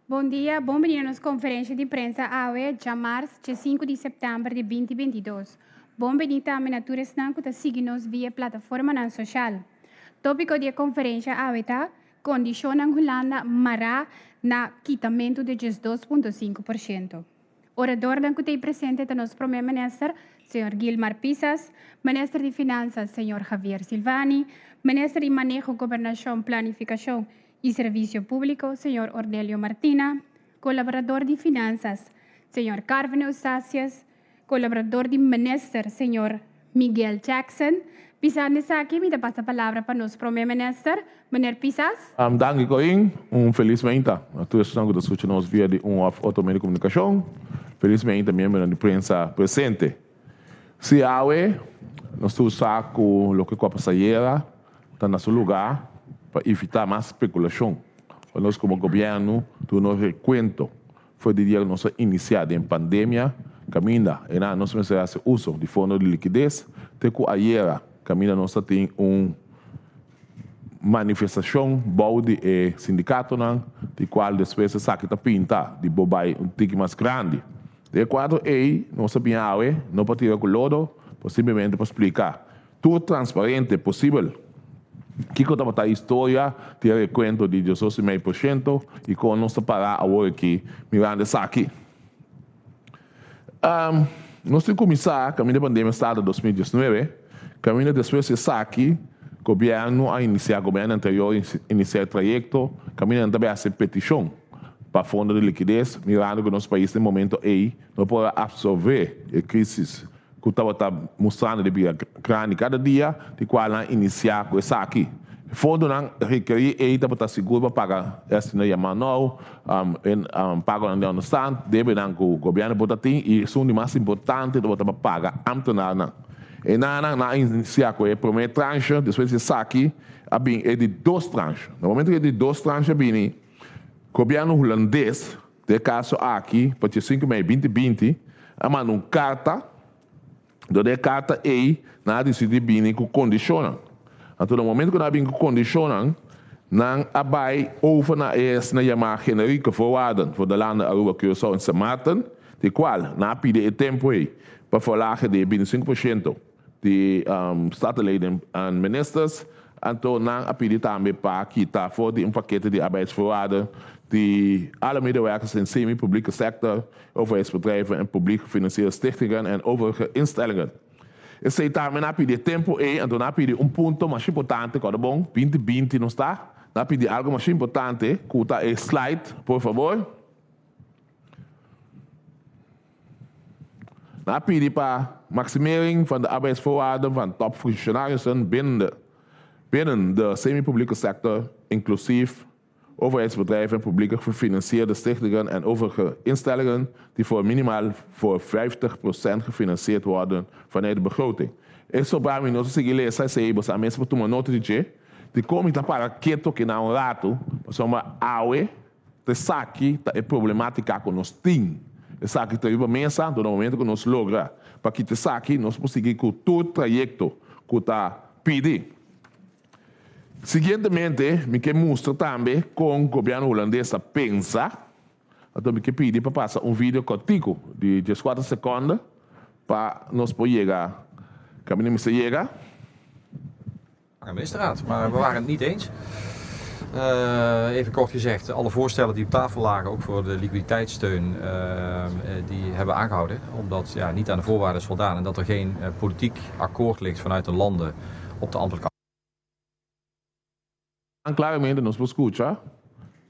Bon dia, bon bini na nos konferensha di prensa awe, djamars, dje sinku di sèptèmber di binti bintidos. Bon bini tambe na tur esnan ku ta sigui nos via plataformanan soshal. Tópiko di e konferensha awe ta, Kondishonnan Hulanda mará na kitamentu di 12.5%. Oradornan ku ta ei presente ta nos Promé Minister, señor Gilmar Pisas, Minister di Finansas, señor Javier Silvani, Minister di Maneho, Gobernashon, Planifikashon i Servisio Públiko, señor Ornelio Martina, Kolaborador di Finansas, señor Carvin Eustatius, Kolaborador di Minister, señor Miguel Jackson. Pisando esaki, mi ta pasa palabra pa nos Prome Minister, Meneer Pisas. Danki Corin, un felis meinta na tur esnan ku ta skucha nos via di un òf otro medio di komunikashon. Felis meinta miembronan di prensa presente. Si awe nos tur sa ku loke ku a pasa ayera ta na su lugá pa evitá mas spekulashon. Pa nos komo gobièrnu tur nos rekuento For di dia ku nos a inisiá den pandemia, kaminda ena nos mester hasi uso di fondo di likides, te ku ayera kaminda nos ta tin un manifestashon bou di e sindikatonan, di kual despues esaki ta pinta di bo bai un tiki mas grandi. Den e kuadro ei nos a bin awe no pa tira ku lodo, pero simplemente pa splika Tur transparente posibel. Kiko tabata e historia di e rekuento di 18,5% i kon nos ta pará awor aki mirando esaki? Nos tin kuminsá kaminda e pandemia start na 2019, kaminda despues di esaki gobièrnu a inisiá, gobièrnu anterior a inisiá e trayekto kaminda nan ta bai hasi petishon pa fondo di likides mirando ku nos pais den momento ei no por a apsorbé e krisis ku tabata mustrando di bira grandi kada dia, di kual nan a inisiá ku esaki. E fondonan rekerí ei tabata sigur pa paga e asina yamá nou pagonan di ònderstant, debenan ku gobièrnu por ta tin i esun di mas importante tabata pa paga ámtenarnan. E nan a inisiá ku e promé tranche, despues di esaki a bin e di dos tranche. Na momento ku e di dos tranche a bini, gobièrnu hulandes, Den e kaso aki, pa dia sinku mei binti binti, a manda un karta, dor den e karta ei nan a disidí bini ku kondishonnan. Anto na momento ku nan a bini ku kondishonnan, nan a bai over na e asina yamá Generieke Voorwaarden voor de landen Aruba, Curaçao en Sint Maarten, di kual nan a pidi e tempu ei pa verlagen di e 25% di Statenleden en Ministers, anto nan a pidi tambe pa kita for di un pakete di arbeidsvoorwaarden di alle medewerkers in semi-publieke sector, overheidsbedrijven en publiek gefinancierde stichtingen en overige instellingen. Esei tambe nan a pidi e tempo ei, anto nan a pidi un punto masha importante, kòrda bon, binti binti nos ta, nan a pidi algo masha importante ku ta e slide, por fabor. Nan a pidi pa maximering van de arbeidsvoorwaarden van topfunctionarissen binnen de binnen de semi-publieke sector, inclusief overheidsbedrijven en publieke gefinancierde stichtingen en overige instellingen die voor minimaal voor 50% gefinancierd worden vanuit de begroting. E sobra mi no ta sigui lesa esei, boso a mes por tuma nota di dje. Dikon mi ta para keto kina un ratu? Pasobra awe Ta esaki ta e problematica cu nos tin. Esaki ta riba mesa, anto na momento cu nos logra pa kita esaki, nos por sigui cu tur trayecto cu ta pidi. Siguientemente, mi ke mustra tambe con gobierno Hulandes ta pensa, anto mi ke pidi pa pasa un video cortico di 14 seconde pa nos por yega caminda mester yega. Ministerraad, maar we waren het niet eens. Uh, even kort gezegd, alle voorstellen die op tafel lagen, ook voor de liquiditeitssteun, uh, die hebben we aangehouden. Omdat ja, niet aan de voorwaarden is voldaan en dat er geen uh, politiek akkoord ligt vanuit de landen op de ambtelijke. Claramente nos por scucha,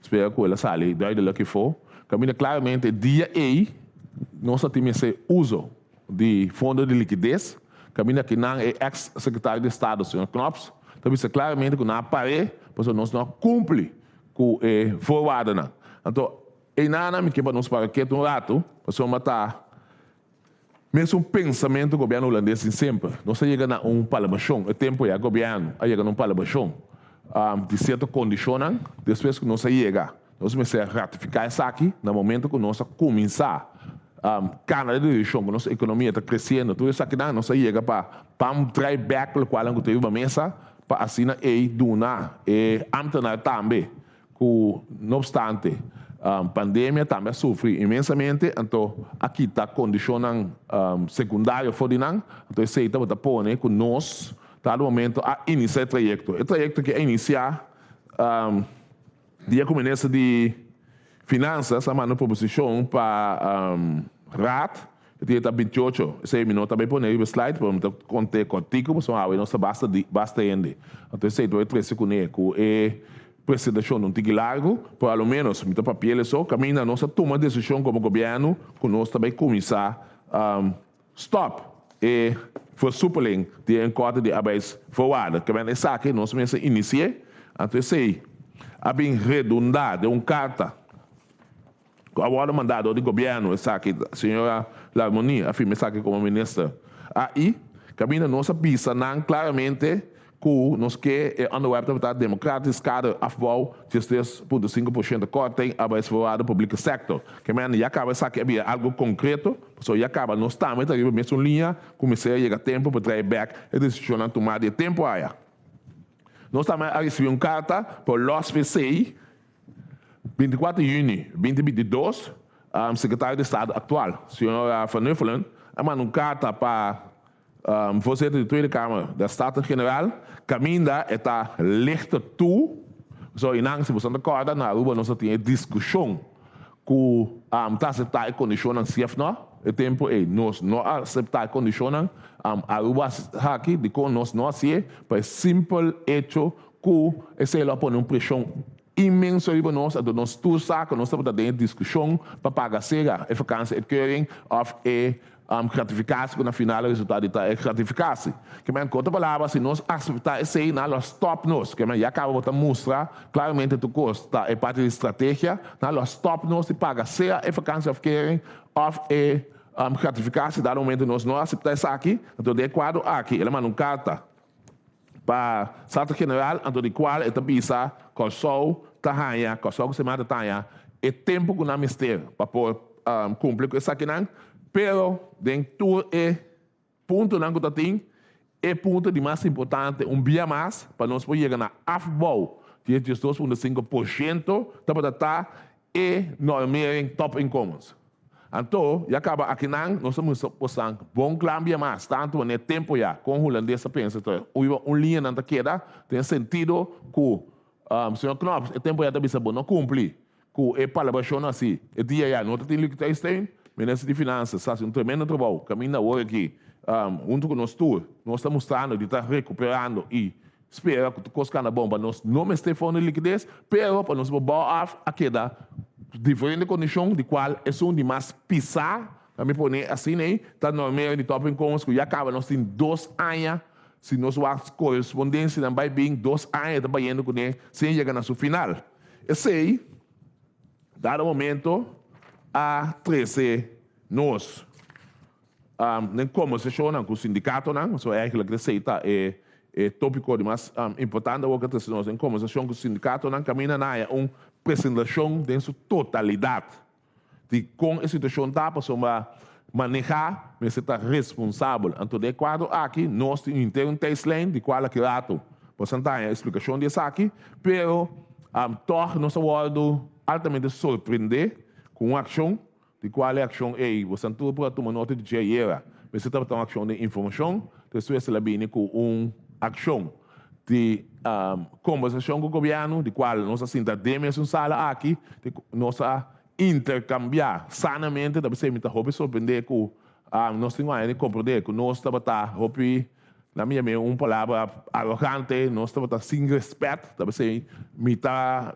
spera cu el a sali duidelijk efo, caminda claramente e dia ey nos a tin mester uso di fondo di likides, kaminda ki nan e eks sekretario di estado señor Knops ta bisa klaramente ku nan a par'é pasobra nos no a kumpli ku e voorwaardennan. Anto einanan mi ke pa nos para ketu un ratu pasobra ta mesun pensamentu gobièrnu hulandes tin semper. Nos a yega na un palabrashon, e tempu ya gobièrnu a yega na un palabrashon di sierto kondishonnan despues ku nos a yega. Nos mester ratifiká esaki na momento ku nos a kuminsá kana den direkshon ku nos ekonomia ta kresiendo. Tur esakinan nos a yega pa ban drai bèk lokualnan ku ta riba mesa pa asina ei duna e ámtenar tambe ku no opstante. Pandemia tambe a sufri inmensamente, anto a kita kondishonnan sekundario for di nan, anto esei tabata pone ku nos dado momento a inisiá e trayekto. E trayekto aki a inisiá dia ku Minister di Finansas a manda un proposishon pa Raad, e dia ta 28, esei mi no ta bai pone riba e slide, pero mi ta kont'é kòrtiku pasobra awe nos ta basta basta hende, anto esei ta bai trese kuné ku e Presentashon un tiki largu, pero a lo ménos mi ta papia el eso, kaminda nos a tuma desishon komo gobièrnu ku nos ta bai kuminsá stòp e versoepeling di e inkorte di arbeidsvoorwaarden. Kebèn esaki nos mester inisi'é, anto esei a bin redundá den un karta ku a wòrdu mandá dor di gobièrnu, esaki señora Larmonie a firma esaki komo minister AI, kaminda nos a bisa nan klaramente ku nos ke e onderwerp tabata democratisch kader afbouw 13.5% korting arbeidsvoorwaarden publike sector. Ke mende ya kaba esaki a bira algu konkreto, pasobra ya kaba nos tambe ta riba mesun liña ku mester a yega tempu pa trae bèk e desishonnan tumá di e tempu aya. Nos tambe a risibí un karta pa lòs p'esei. 24 di yüni 2022, Sekretario di Estado aktual, señora Van Huffelen, a manda un karta pa Voorzitter di Tweede Kamer der Staten-Generaal kaminda e ta lichte toe, pasobra einan si boso ta kòrda na Aruba nos a tin e diskushon ku ta aseptá e kondishonnan si òf nò, e tempu ei nos no a aseptá e kondishonnan, Aruba a haki dikon nos no hasié pa e simpel echo Ku esei lo a pone un preshon inmenso riba nos, anto nos tur sa ku nos tabata den e diskushon pa paga sega e vakantie-uitkering òf e gratificatie ku na final a resultá di ta e gratificatie. Ke men ku otro palabra si nos aseptá esei nan lo a stòp nos. Ke men ya kaba bo ta mustra klaramente tur kos ta e parti di strategia, nan lo a stòp nos di paga sea e vakantie-afkering òf e gratificatie dado momento nos no aseptá esaki, anto den e kuadro aki el a manda un karta. Pa Staten General, anto di kual e ta bisa Kòrsou ta haña, Kòrsou ku Semana ta haña e tempu ku nan mester pa por kumpli ku esakinan, pero den tur e puntonan ku ta tin, e punto di mas importante un bia mas pa nos por yega na afbouw di e 12.5% tabata ta e normering topinkomens. Anto, ya kaba akinan nos ta mustra bosan bon kla bia mas, tantu wanneer tempo ya, kon hulandes ta pensa ta riba un liña nan ta keda, den sentido ku señor Knops e tempo ya ta bisa bo no kumpli ku e palabrashonnan asi, e dia ya no ta tin liquiditeitssteun, Minister di Finansa sa hasi un tremendo trabou kaminda awor aki huntu ku nos tur nos ta mustrando di ta rekuperando i Spera ku tur kos kanda bon pa nos no mester fondo di likides, pero pa nos por bou af a keda diferente kondishon di kual esun di mas pisá, ta mi pone asina ei, ta normering di topinkomens ku ya kaba nos tin dos aña, si nos wak korespondensianan bai bin dos aña ta bayendo kuné sin yega na su final. Esei dado momento a trese nos. Den kombersashonnan ku sindikatonan, so eigentlik esei ta e e topiko di mas importante awor ku ta trese nos, den kombersashon ku sindikatonan kaminda nan haya un presentashon den su totalidat di kon e situashon ta pasobra manehá mester ta responsabel. Anto den e kuadro aki nos tin henter un tijdslijn di kual aki rato boso ta haya eksplikashon di esaki, pero tòg nos a wòrdu altamente sorprendé ku un akshon. Di cual e accion ey, bosan tur por a tuma nota di dje ayera. Mester tabata un accion den informacion, despues el a bini cu un accion di conversacion cu gobierno, di cual nos a sinta den mesun sala aki, di nos a intercambia sanamente, ta pesey mi ta hopi sorprende cu nos tin cu comprende cu nos tabata hopi, na mi yam'e un palabra arrogante, nos tabata sin respet, ta pesey mi ta.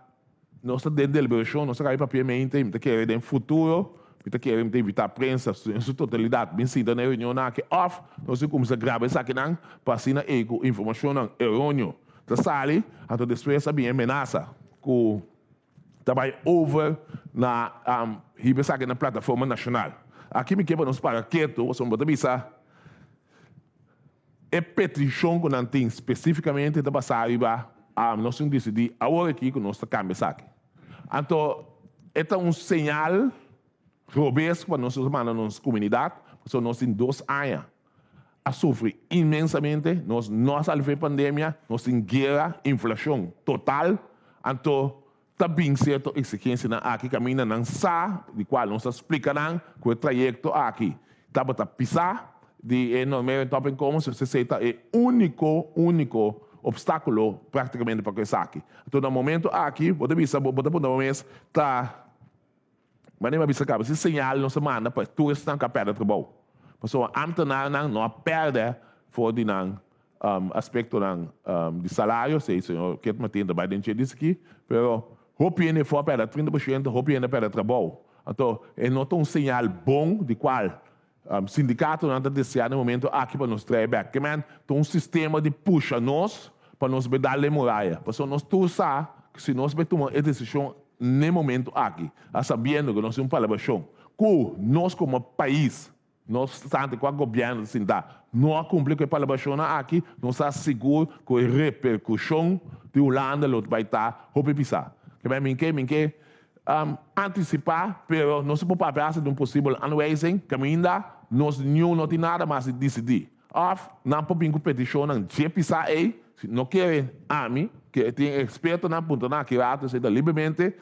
Nos ta den deliberashon, nos ta kaba e papiamente, mi ta kere den futuro, mi ta kere mi ta invitá prensa en su totalidat bin sinta na e reunionnan aki òf nos tin kuminsá graba esakinan pa asina ei ku informashonnan eróneo ta sali, anto despues a bin e menasa ku ta bai over na hiba esaki na plataforma nashonal. Aki mi ke pa nos para ketu pasobra bo ta bisa E petishon ku nan tin spesífikamente ta basá riba nos tin disidí awor aki ku nos ta kambia esaki. Anto e ta un señal robes pa nos manda nos komunidat, pasobra nos tin dos aña a sufri inmensamente, nos no a sali for e pandemia, nos tin guera, inflashon total, anto. Ta bin sierto eksigensianan aki kaminda nan sa di kual nos a splika nan ku e trayekto aki tabata pisá di e normering topinkomen, so esei ta e úniko úniko opstákulo práktikamente pa ku esaki. Anto na momento aki bo ta bisa bo ta puntra bo mes ta manera mi a bisa kaba si señal nos a manda pa tur esnan ku a pèrdè trabou pasobra ámtenarnan no a pèrdè for di nan aspectonan di salario, si señor Kit Martin ta bay den dje dice aki, pero hopi hende for a perde 30%, hopi hende a perde trabou. Anto e no ta un señal bon di cual sindicatonan ta desea na e momento aki pa nos trae bek. Ke men ta un sistema di pusha nos pa nos bay dal den muraya, pasobra nos tur sa cu si nos bay tuma e decision na e momento aki, a sabiendo cu nos tin un palabracion cu nos como pais No obstante kua gobièrnu ta sinta no a kumpli ku e palabrashonnan aki, nos ta sigur ku e reperkushon di Hulanda lo bai ta hopi pisá. Ke bai min ke min ke antisipá, pero nos por papia hasta di un posibel aanwijzing kaminda nos niun no tin nada mas di disidí. Òf nan por bin ku petishonnan dje pisá ei, si no kere ami, ke tin ekspertonan puntra nan aki rato esei ta libremente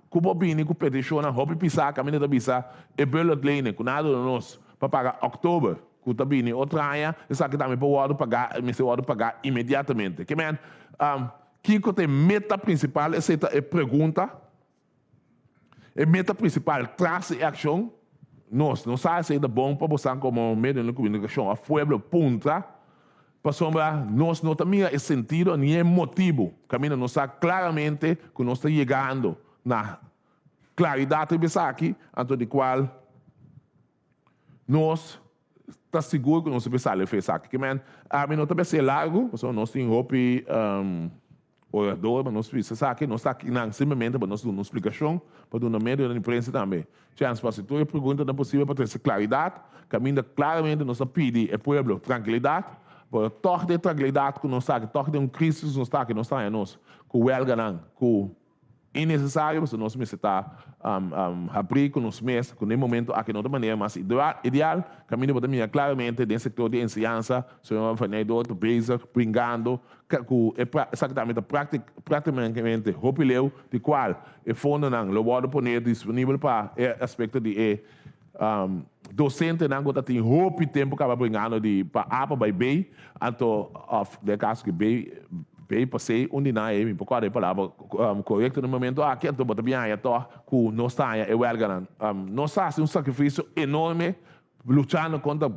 Ku por bini ku petishonnan hopi pisá kaminda ta bisa e bulletlening ku nan a duna nos pa paga òktober ku ta bini otro aña, esaki tambe por wòrdu pagá, mester wòrdu pagá inmediatamente. Ke men, kiko ta e meta prinsipal? Esei ta e pregunta. E meta prinsipal tras di e akshon, nos no sa esei ta bon pa bosan komo medio di komunikashon òf pueblo puntra. Pasobra nos no ta mira e sentido ni e motibu kaminda nos sa klaramente ku nos ta yegando na klaridat riba esaki, anto di kual nos ta sigur ku nos ta bisa sali for esaki. Ke men, ami no ta bisa e largu, pasobra nos tin hopi Orador, pa nos bisa esaki, nos ta akinan simplemente pa nos duna un splikashon, pa duna medionan di prensa tambe chèns pa hasi tur e preguntanan posibel pa trese klaridat, kaminda klaramente nos ta pidi e pueblo trankilidat, pero tòg den trankilidat ku nos ta aki, tòg den un krisis nos ta aki, nos ta haña nos ku wèlganan ku Innesesario pasobra nos mester ta habrí ku nos mes ku den momento aki no ta manera mas ideal. Kaminda bo ta mira klaramente den sektor di enseñansa señor Van Nijdoor ta bezig bringando ku esaki tambe ta praktikamente hopi leu di kual e fondonan lo wòrdu pone disponibel pa e aspekto di e dosentenan ku ta tin hopi tempu kaba bringando di pa A pa bai B, anto òf den kaso ku B B pa C un di nan ei mi por kòrda e palabra korekto na e momento aki, anto bo ta bin haña tòg ku nos ta haña e wèlganan. Nos ta hasi un sakrifisio enorme Luchando kontra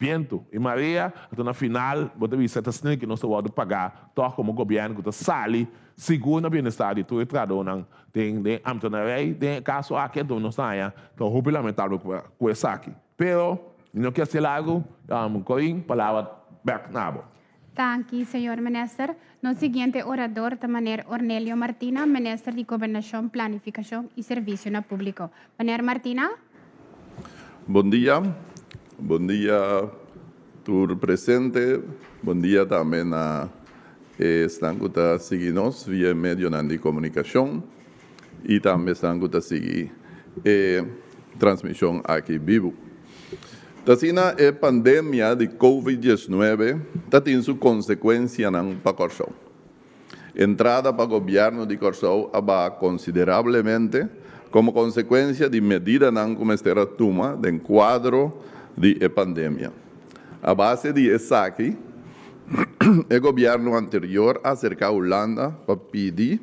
bientu i marea, anto na final bo ta bisa ta snel ki nos ta wòrdu pagá tòg komo gobièrnu ku ta sali sigur na bienestar di tur e trahadónan den den ambtenarij. Den e kaso aki anto nos ta haña ta hopi lamentabel ku esaki. Pero mi no kier sel algu, Corin, palabra bèk na bo. Danki, señor Minister. Nos siguiente orador ta Meneer Ornelio Martina, Minister di Gobernacion, Planificacion y Servicio na Publico. Meneer Martina. Bon dia. Bon dia tur presente. Bon dia tambe na esnan ku ta sigui nos via e medionan di komunikashon i tambe esnan ku ta sigui e transmishon aki bibu. Ta asina e pandemia di Covid 19 ta tin su konsekuensianan pa Kòrsou. Entrada pa gobièrnu di Kòrsou a baha konsiderablemente komo konsekuensia di medidanan ku mester a tuma den kuadro di e pandemia. A base di esaki e gobièrnu anterior a aserká Hulanda pa pidi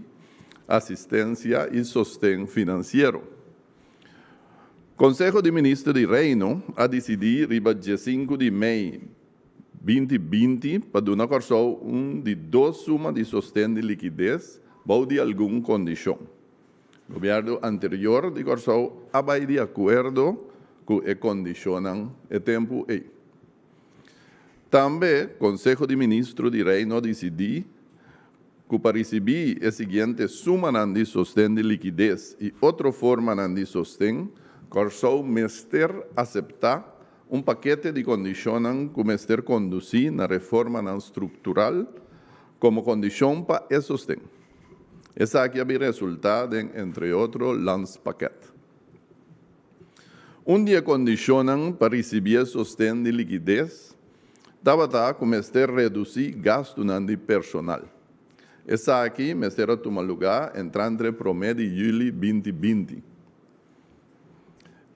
asistensia i sosten finansiero. Konseho di Minister di Reino a disidí riba diesinku di mei 2020 pa duna Kòrsou un di dos suma di sosten di likides bou di algun kondishon. Gobièrnu anterior di Kòrsou a bai di akuerdo ku e kondishonnan e tempu ei. Tambe Konseho di Ministro di Reino a disidí ku pa risibí e siguiente sumanan di sosten di likides i otro formanan di sosten, Kòrsou mester aseptá un pakete di kondishonnan ku mester kondusí na reformanan struktural komo kondishon pa e sosten. Esaki a bin resultá den entre otro Landspakket. Un di e kondishonnan pa risibí e sosten di likides tabata ku mester redusí gastunan di personal. Esaki mester a tuma lugá entrante promé di yüli 2020.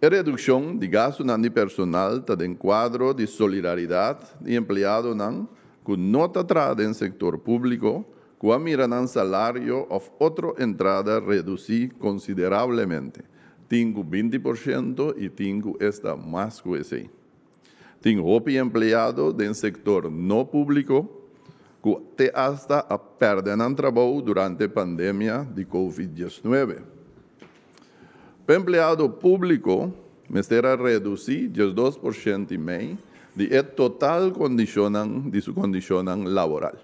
E redukshon di gastunan di personal ta den kuadro di solidaridat di empleadonan ku no ta traha den sektor públiko ku a mira nan salario òf otro entrada redusí konsiderablemente, tin ku 20% i tin ku esta mas ku esei. Tin hopi empleado den sektor no públiko ku te asta a pèrdè nan trabou durante pandemia di Covid 19. Pa empleado públiko mester a redusí 12,5% di e total kondishonnan di su kondishonnan laboral.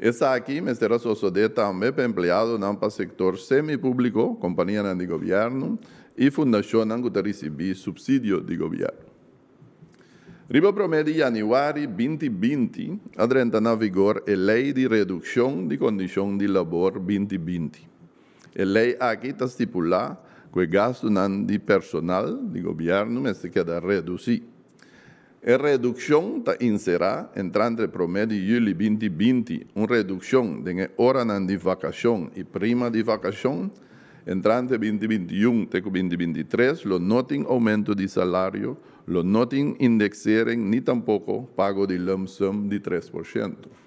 Esaki mester a sosodé tambe pa empleadonan pa sektor semipúbliko, kompanianan di gobièrnu i fundashonnan ku ta risibí supsidio di gobièrnu. Riba promé di yanüari 2020 a drenta na vigor e Lei di Redukshon di Kondishon di Labor 2020. E lei aki ta stipulá ku e gastunan di personal di gobièrnu mester keda redusí. E redukshon ta inserá entrante promé di yüli 2020 un redukshon den e oranan di vakashon i prima di vakashon. Entrante 2021 te ku 2023 lo no tin oumento di salario, lo no tin indexering ni tampoko pago di lump sum di 3%.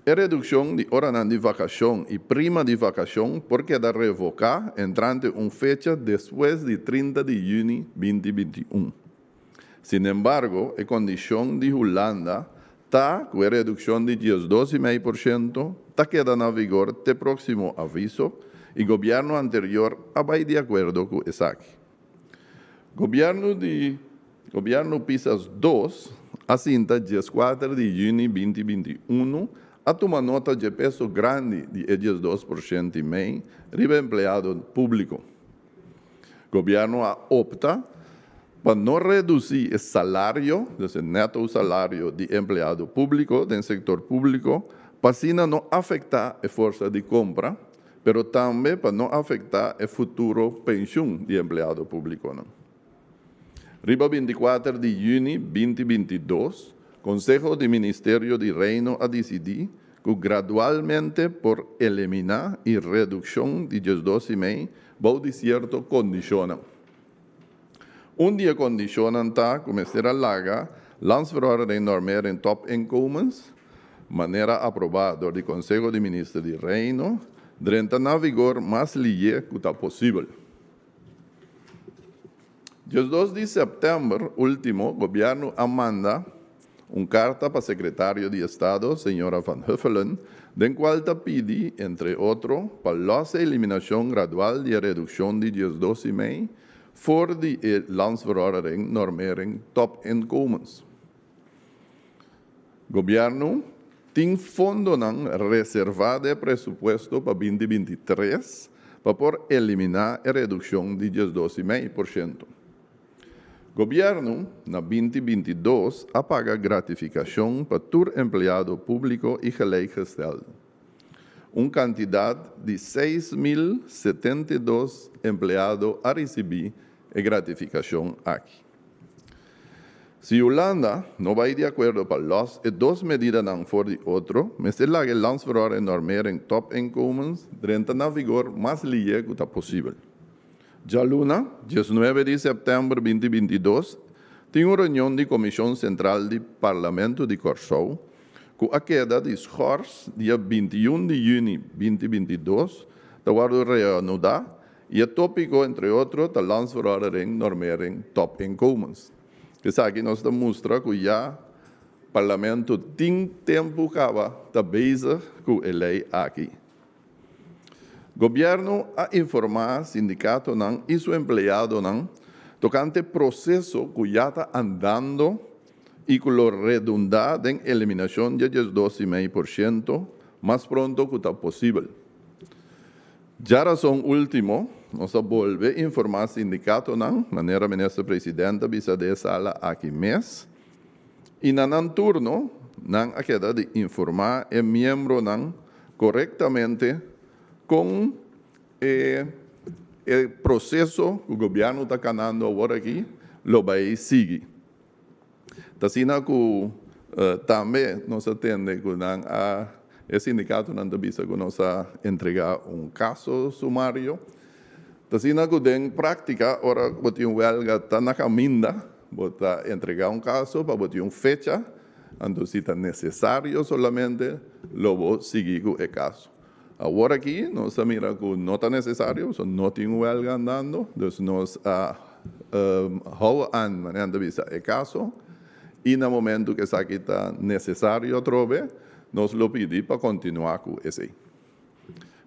E redukshon di oranan di vakashon i prima di vakashon por keda revoká entrante un fecha despues di 30 di yüni 2021. Sinembargo, e kondishon di Hulanda ta ku e redukshon di 12,5% ta keda na vigor te próksimo aviso i gobièrnu anterior a bai di akuerdo ku esaki. Gobièrnu di Gobièrnu Pisas 2 a sinta 14 di yüni 2021 a tuma nota dje peso grandi di e 12,5% riba empleado públiko. Gobièrnu a opta pa no redusí e salario, dus e nèto salario di empleado públiko den sektor públiko, pa asina no afektá e forsa di kompra, pero tambe pa no afektá e futuro penshun di empleado públikonan. Riba 24 di yüni 2022, Konseho di Ministerio di Reino a disidí ku gradualmente por eliminá e redukshon di 12,5 bou di sierto kondishonnan. Un di e kondishonnan ta ku mester a laga Landsverordening Normering Topinkomens, manera aprobá dor di Konseho di Minister di Reino, drenta na vigor mas lihé ku ta posibel. 12 di sèptèmber último, gobièrnu a manda un karta pa sekretario di Estado, señora Van Huffelen, den kual ta pidi, entre otro, pa lòs e eliminashon gradual di e redukshon di 12,5 for di e Landsverordening Normering Topinkomens. Gobièrnu tin fondonan reservá den e presupuesto pa 2023 pa por eliminá e redukshon di 12,5%. Gobièrnu na 2022 a paga gratifikashon pa tur empleado públiko i gelijkgestelde. Un kantidat di 6.072 empleado a risibí e gratifikashon aki. Si Hulanda no bai di akuerdo pa lòs e dos medidanan for di otro, mester laga e Landsverordening Normering Topinkomens drenta na vigor mas lihé ku ta posibel. Djaluna, 19 di sèptèmber 2022, tin un reunion di Komishon Sentral di Parlamento di Kòrsou ku a keda di schors dia 21 di yüni 2022 ta wòrdu reanudá i e tópiko entre otro ta Landsverordening Normering Topinkomens. Esaki nos ta mustra ku ya Parlamento tin tempu kaba ta bezig ku e lei aki. Gobièrnu a informá sindikatonan i su empleadonan tokante proseso ku ya ta andando i ku lo redundá den eliminashon di e 12,5% mas pronto ku ta posibel. Djarason último, nos a bolbe informá sindikatonan, manera Minister President a bisa den e sala aki mes, i na nan turno nan a keda di informá e miembronan korektamente kon e e proseso ku gobièrnu ta kanando awor aki lo bai sigui. Ta asina ku Tambe nos a tende ku nan a e sindikatonan ta bisa ku nos a entregá un kaso sumario. Ta asina ku den práktika ora bo tin un wèlga ta na kaminda, bo ta entregá un kaso pa bo tin un fecha, anto si ta nesesario solamente lo bo sigui ku e kaso. Awor aki nos a mira ku no ta nesesario, pasobra no tin un wèlga andando, dus nos a hou aan, manera nan ta bisa, e kaso i na momentu ku esaki ta nesesario atrobe nos lo pidi pa kontinuá ku esei.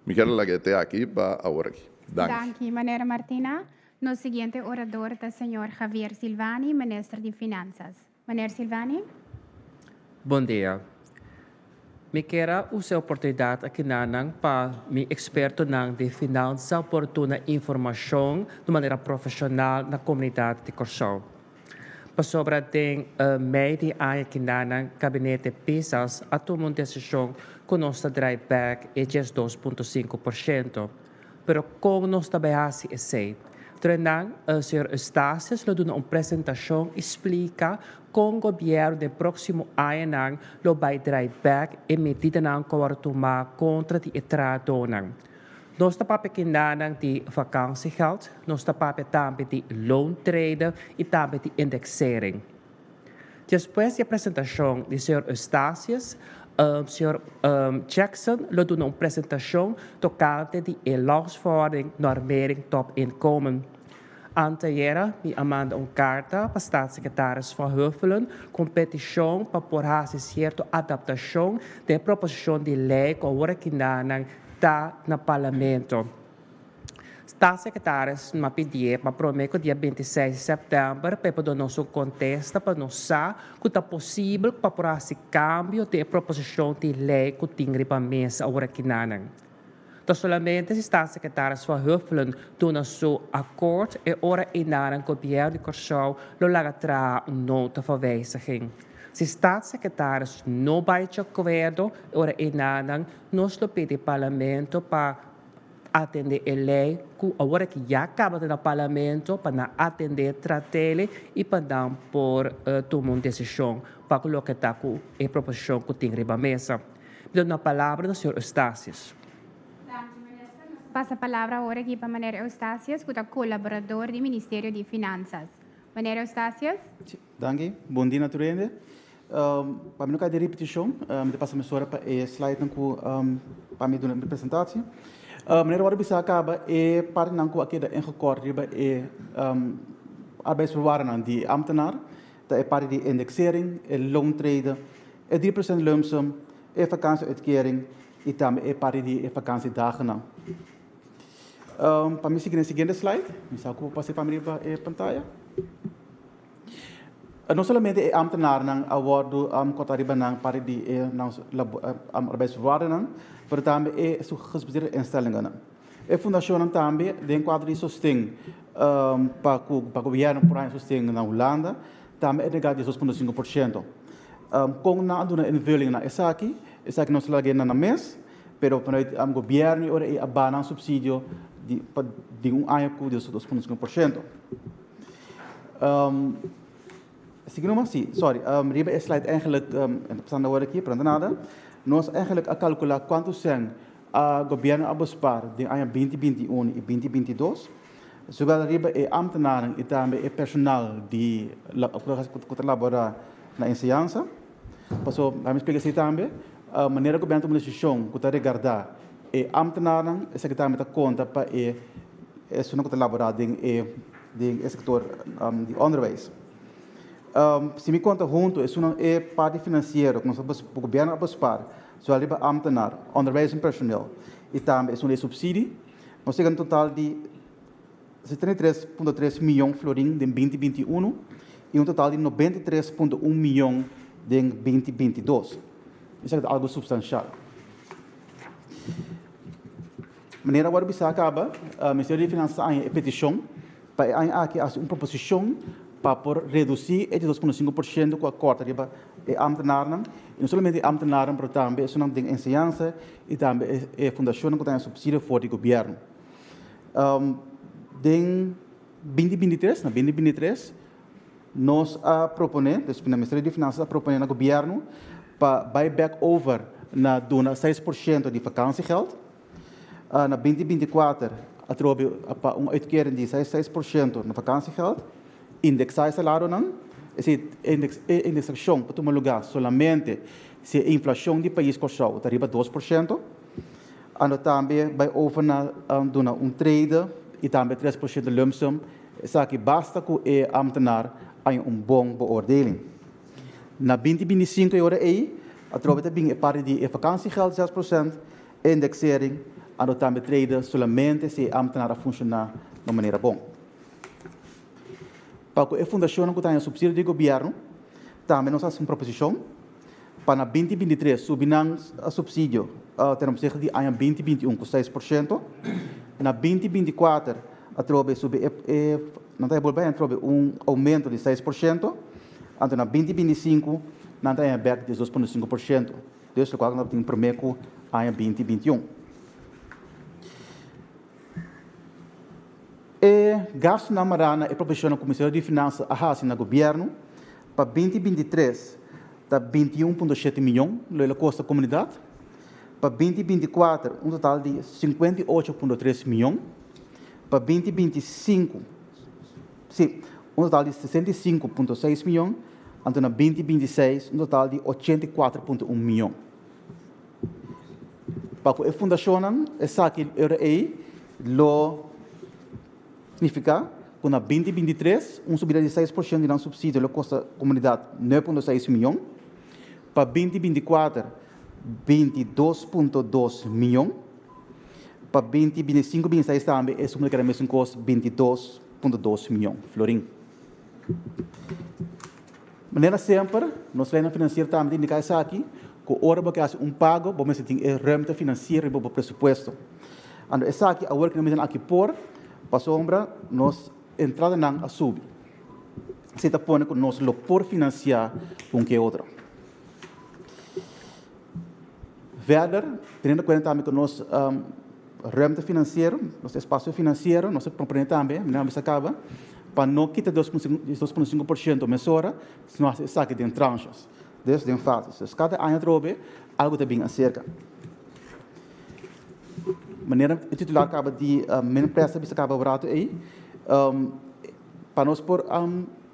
Mi kier laga e te aki pa awor aki. Danki. Danki, Meneer Martina. Nos siguiente orador ta señor Javier Silvani, Minister di Finanzas. Meneer Silvani. Bon dia. Mi kier a usa e oportunidat akinanan pa mi ekspertonan di finansa por duna informashon di manera profeshonal na komunidat di Kòrsou. Pasobra den mei di aña kinanan Gabinete Pisas a tuma un desishon ku nos ta drai bèk e 12.5%. Pero kon nos ta bai hasi esei? Trenan, señor Eustatius lo duna un presentashon i splika kon gobièrnu den próksimo añanan lo bai drai bèk e medidanan ku a wòrdu tumá kontra di e trahadónan. Nos ta papia kindanan di vakantiegeld, nos ta papia tambe di loontrede i tambe di indexering. Despues di e presentashon di señor Eustatius, señor Jackson lo duna un presentashon tokante di e Landsverordening Normering Topinkomen. Anteayera mi a manda un karta pa Staatssecretaris Van Huffelen ku un petishon pa por hasi sierto adaptashon den e proposishon di lei ku awor akindanan ta na Parlamento. Staatssecretaris a pidié pa promé ku dia 26 di sèptèmber pa e por duna nos un kontesta pa nos sa ku ta posibel pa por hasi kambio den e proposishon di lei ku tin riba mesa awor akinanan. Ta solamente si Staatssecretaris Van Huffelen duna su akort e ora einanan Gobièrnu di Kòrsou lo laga traha un nota van wijziging. Si Staatssecretaris no bai dje akuerdo e ora einanan nos lo pidi Parlamento pa atende e lei ku awor aki ya kaba ta na Parlamento pa nan atende tratele i pa nan por tuma un desishon pa ku loke ta ku e proposishon ku tin riba mesa. Mi ta duna palabra na señor Eustatius. Danki, Minister. Nos ta pasa palabra awor aki pa Meneer Eustatius ku ta kolaborador di Ministerio di Finansas. Meneer Eustatius. Danki. Bon dia na tur hende. Pa mi no kai den ripetishon, mi ta pasa mesora pa e slidenan ku pa mi duna mi presentatie. Meneer wòrdu bisa a kaba e partinan ku a keda ingekort riba e arbeidsvoorwaardennan di e ambtenaar ta e parti di indexering, e loontrede, e 3% lumpsum, e vakantieuitkering i tambe e parti di e vakantiedagennan. Pa mi sigui na e siguiente slide, mi sa ku por pasa pa mi riba e pantaya. No solamente e ambtenarnan a wòrdu kòrtá riba nan parti di e nan arbeidsvoorwaardennan, pero tambe e su gespecialiseerde instellingennan. E fundashonnan tambe den kuadro di sosten pa ku pa gobièrnu por haña sosten na Hulanda tambe a entregá 12.5%. Kon nan a duna invulling na esaki? Esaki nos lag'é na nan mes, pero vanuit gobièrnu e ora ei a baha nan supsidio di pa den un aña ku 12.5%. Sigui numa? Si, sorry. Riba e slide eigenlijk, en ta pasando awor aki, pero no ta nada. Nos eigenlijk a kalkulá kuantu sèn a gobièrnu a bespaar den aña 2021 i 2022. Zowel riba e ambtenaren i tambe e personal di ku ta laborá na enseñansa. Paso, laat mi splika esei tambe, manera gobièrnu tuma desishon ku ta regardá e ambtenarnan, esaki tambe ta konta pa e esunnan ku ta laborá den e den e sector di onderwijs. Si mi conta hunto esunnan e parti financiero cu nos a cu gobierno a bespaar, zowel riba ambtenaar, onderwijs en personeel y tambe esun di e subsidie, nos yega un total di 73.3 miyon florin den 2021 y un total di 93.1 miyon den 2022. Esaki ta algo substancial. Manera wòrdu bisá kaba, Ministerio di Finansa a haña e petishon pa e aña aki hasi un proposishon pa por redusí e 2.5% ku a kòrta riba e ámtenarnan, i no solamente e ámtenarnan pero tambe esunnan den enseñansa i tambe e fundashonnan ku ta haña supsidio for di gobièrnu. Den 2023, na 2023, Nos a proponé, dus Ministerio di Finanzas a proponé na gobièrnu pa bai bèk over na duna 6% di vakantiegeld. Na 2024 atrobe pa un uitkering di 6% na vakantiegeld, indeksá e salarionan. Esei e indeksashon por tuma lugá solamente si e inflashon di pais Kòrsou ta riba 2%. Anto tambe bai over na duna un trede i tambe 3% lumpsum. Esaki basta ku e ambtenaar haña un bon beoordeling. Na 2025 e ora ei atrobe ta bin e parti di e vakantiegeld 6%, indexering, anto tambe trede solamente si e ambtenaar a funshoná na un manera bon. Pa ku e fundashonnan ku ta haña supsidio di gobièrnu tambe nos a hasi un proposishon pa na 2023 subi nan supsidio ten opzichte di aña 2021 ku 6%. Na 2024 atrobe subi e nan ta bolbe haña atrobe un oumento di 6%, anto na 2025 nan ta haña bèk 12.5%, dus lokual ku tabatin promé ku aña 2021. E gastunan mará na e proposishonnan ku Ministerio di Finansa a hasi na gobièrnu pa 2023 ta 21.7 mion lo el a kosta komunidat, pa 2024 un total di 58.3 mion, pa 2025 sí, un total di 65.6 mion, anto na 2026 un total di 84.1 mion. Pa ku e fundashonnan esaki e ora ei lo signifiká ku na 2023 un subida di 6% di nan supsidio lo kosta komunidat 9.6 mion, pa 2024 22.2 mion, pa 2025 26 tambe e suma ta keda mesun kos 22.2 mion florin. Manera semper, nos leinan finansiero tambe ta indiká esaki, ku ora bo ke hasi un pago, bo mester tin e ruimte finansiero riba bo presupuesto. Anto esaki awor ku nos mester aki por, pasobra nos entradanan a subi. Esei ta pone ku nos lo por finansiá un ke otro. Verder, teniendo kuenta tambe ku nos ruimte finansiero, nos espasio finansiero, nos ta proponé tambe, manera mi a kaba, pa no kita 2.5% mesora, sino hasi esaki den tranches, dus den fases. Dus kada aña atrobe algu ta bin aserka. Manera e titular kaba di men presta bisa kaba un ratu ei, pa nos por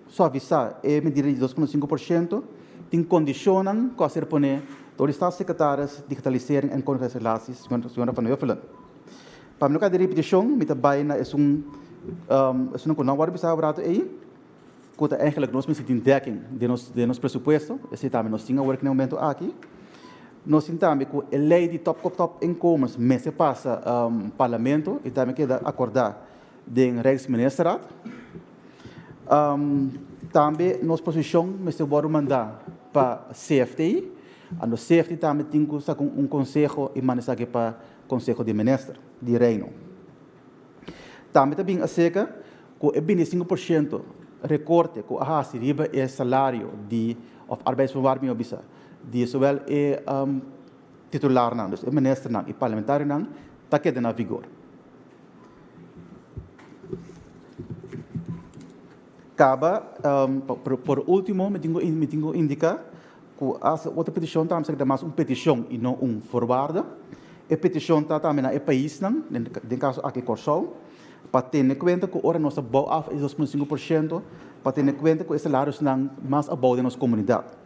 suavisá e medida di 2.5%, tin kondishonnan ku a ser poné dor di Staatssecretaris Digitalisering en Koninkrijksrelaties, señora Van Huffelen. Pa mi no kai den ripitishon, mi ta bai na esun esunnan ku no a wòrdu bisá un ratu ei, ku ta eigenlijk nos mester tin dekking den nos den nos presupuesto, esei tambe nos tin awor aki na e momento aki. Nos tin tambe ku e lei di top kop top inkomens mester pasa parlamento i tambe keda akordá den Rijksministerraad. Tambe nos posishon mester wòrdu mandá pa CFT. Anto CFT tambe tin ku saka un konseho i manda esaki pa Konseho di Minister di Reino. Tambe ta bin aserka ku e 25% rekorte ku a hasi riba e salario di òf arbeidsvoorwaarden mihó bisa di zowel e titularnan, dus e ministernan i parlamentarionan ta keda na vigor. Kaba, por ultimo mi tin ku mi tin ku indiká ku as otro petishon tambe esaki ta mas un petishon i no un voorwaarde. E petishon ta tambe na e paisnan, den kaso aki Kòrsou, pa tene kuenta ku ora nos ta bou af e 2.5% pa tene kuenta ku e salariosnan mas abou den nos komunidat.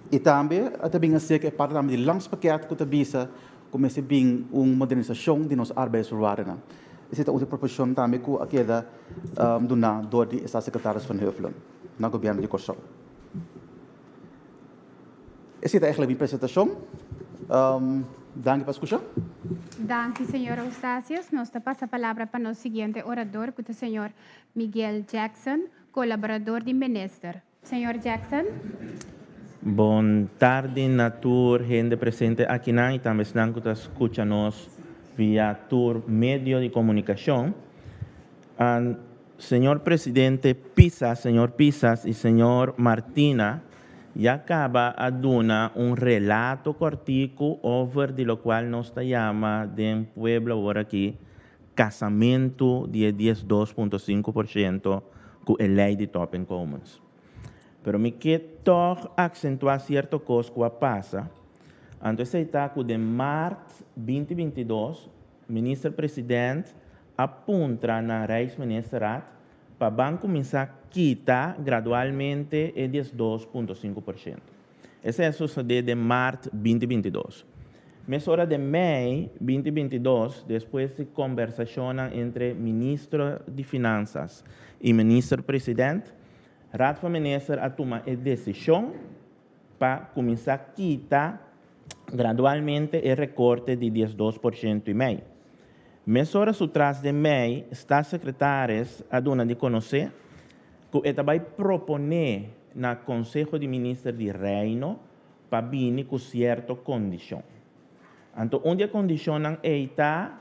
I tambe a ta bin a seka e parti tambe di landspakket ku ta bisa ku mester bin un modernisashon di nos arbeidsvoorwaardennan. Esei ta otro proposishon tambe ku a keda duná dor di e staatssecretaris Van Huffelen na gobièrnu di Kòrsou. Esei ta eigentlik mi presentashon. Danki pa skucha. Danki señor Eustatius. Nos ta pasa palabra pa nos siguiente orador ku ta señor Miguel Jackson, kolaborador di minister. Señor Jackson. Bon tardi na tur hende presente akinan y tambe esnan cu ta scucha nos via tur medio di comunicacion. Señor Presidente Pisas, señor Pisas y señor Martina ya caba a duna un relato cortico over di locual nos ta yama den pueblo awor aki. kasamentu di e 12,5% ku e lei di topinkomens. Pero mi ke tòg aksentuá sierto kos ku a pasa. Anto esei ta ku den mart 2022 minister-president a puntra na Rijksministerraad pa ban kuminsá kita gradualmente e 12,5%. Esei a sosodé den mart 2022. Mesora den mei 2022, despues di kombersashonnan entre ministro di Finansas i minister-president, Raad van Minister a tuma e desishon pa kuminsá kita gradualmente e rekorte di 12,5%. Mesora su tras den mei, staatssecretaris a duna di konosé ku e ta bai proponé na Konseho di Minister di Reino pa bini ku sierto kondishon. Anto un di e kondishonnan ei ta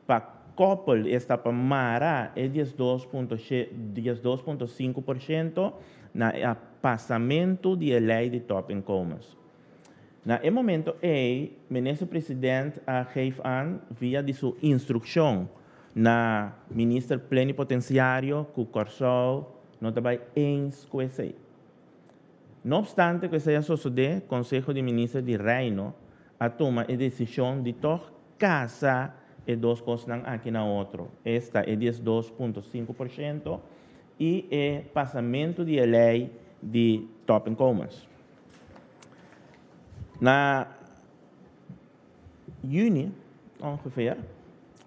pa koppel, esta pa mara e 12,5% na e pasamentu di e lei di topinkomens. Na e momento ei, minister-president a geef aan via di su instrukshon na minister plenipotensiario ku Kòrsou no ta bai eens ku esei. No opstante ku esei a sosodé, Konseho di Minister di Reino a tuma e desishon di tòg kasa e dos kosnan aki na otro, esta e 12,5% i e pasamentu di e lei di topinkomens. Na yüni ongeveer,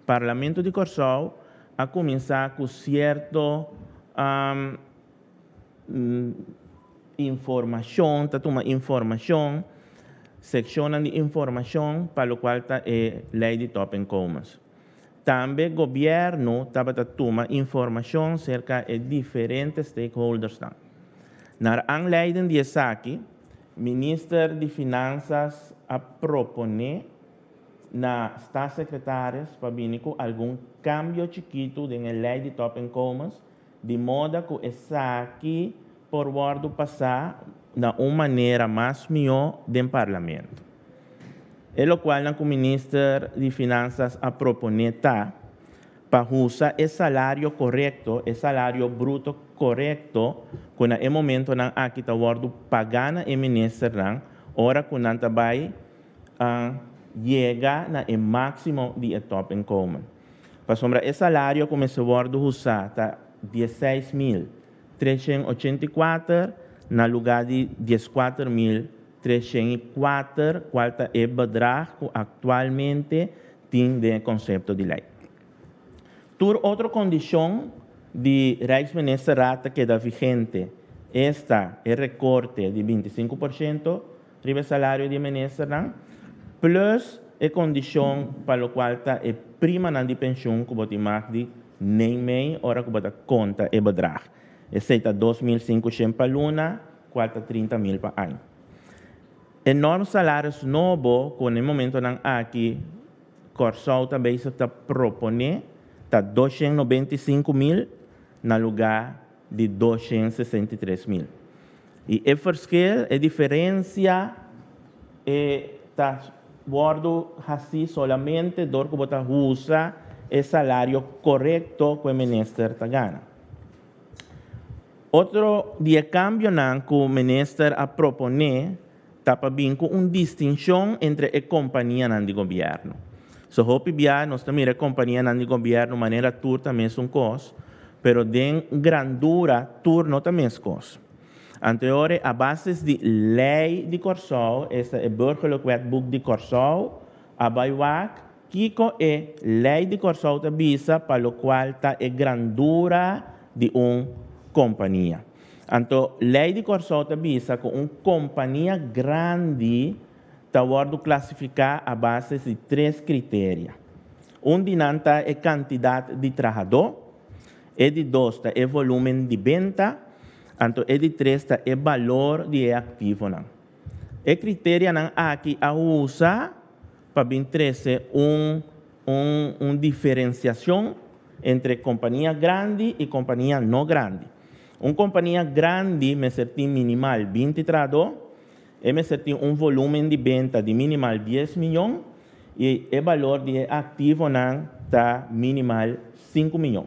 Parlamento di Kòrsou a kuminsá ku sierto informashon, ta tuma informashon, sekshonnan di informashon pa lokual ta e lei di topinkomens. Tambe gobièrnu tabata tuma informashon serka e diferente stakeholdersnan. Naar aanleiding di esaki, minister di Finansas a proponé na staatssecretaris pa bini ku algun kambio chikitu den e lei di topinkomens, di moda ku esaki por wòrdu pasá na un manera mas mihó den parlamento. E lokualnan ku minister di Finansas a proponé ta pa usa e salario korekto, e salario bruto korekto ku na e momentonan aki ta wòrdu pagá na e ministernan ora ku nan ta bai yega na e máksimo di e topinkomen. Pasobra e salario ku mester wòrdu usá ta 16.384 na lugá di 14.304, kual ta e bedrag ku aktualmente tin den e konsepto di lei. Tur otro kondishon di Rijksministerraad ta keda vigente, esta e rekorte di 25% riba e salario di e ministernan, plus e kondishon pa lokual ta e primanan di penshun ku bo tin mag di neem mee ora ku bo ta konta e bedrag. Esei ta 2.500 pa luna, kual ta 30.000 pa aña. E norm salaris nobo ku na e momentonan aki Kòrsou ta bezig ta proponé ta 295.000 na lugá di 263.000. I e verschil, e diferensia, e ta wòrdu hasí solamente dor ku bo ta usa e salario korekto ku e minister ta gana. Otro di e kambionan ku minister a proponé ta pa bin ku un distinshon entre e kompanianan di gobièrnu. So hopi bia nos ta mira e kompanianan di gobièrnu manera tur ta mesun kos, pero den grandura tur no ta mes kos. Anto e ora a basis di lei di Kòrsou, esta e Burgerlijk Wetboek di Kòrsou, a bai wak kiko e lei di Kòrsou ta bisa pa lokual ta e grandura di un kompania. Anto lei di Kòrsou ta bisa ku un kompania grandi ta wòrdu klasifiká a base di tres kriteria. Un di nan ta e kantidat di trahadó, e di dos ta e volúmen di benta, anto e di tres ta e balor di e aktivonan. E kriterianan aki a usa pa bin trese un un un diferensiashon entre kompania grandi i kompania no grandi. Un kompania grandi mester tin minimal 20 trahadó, e mester tin un volúmen di benta di minimal 10 mion i e balor di e aktivonan ta minimal 5 mion.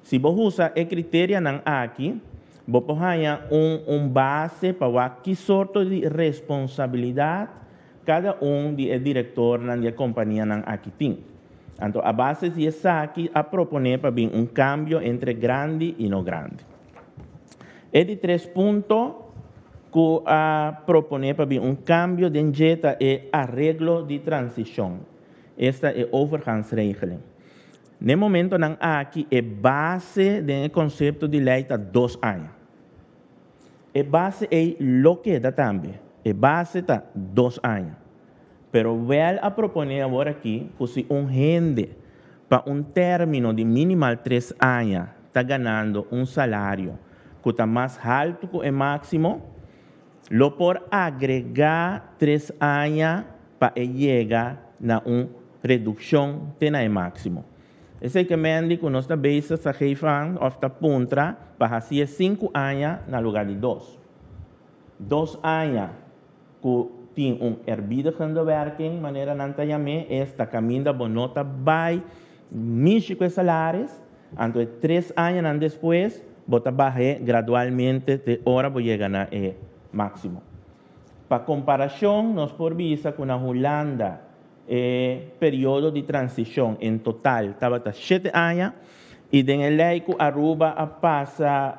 Si bo usa e kriterianan aki, bo por haña un base pa wak ki sorto di responsabilidat kada un di e direktornan di e kompanianan aki tin. Anto a base di esaki a proponé pa bin un kambio entre grandi i no grandi. E di tres punto ku a proponé pa bin un kambio den dje ta e areglo di transishon, esta e overgangsregeling. Na e momentonan aki e base den e konsepto di lei ta 2 aña. E base ei lo keda tambe. E base ta 2 aña. Pero wèl a proponé awor aki ku si un hende pa un término di minimal 3 aña ta ganando un salario ku ta mas haltu ku e máksimo, lo por agregá 3 aña pa e yega na un redukshon te na e máksimo. Esei ke men di ku nos ta bezig ta geef aan òf ta puntra pa hasié 5 aña na lugá di 2. 2 aña ku tin un eerbiedigende werking, manera nan ta yam'é, esta kaminda bo no ta bai mishi ku e salaris, anto e 3 añanan despues bo ta bah'é gradualmente te ora bo yega na e máksimo. Pa komparashon nos por bisa ku na Hulanda e periodo di transishon en total tabata 7 aña i den e lei ku Aruba a pasa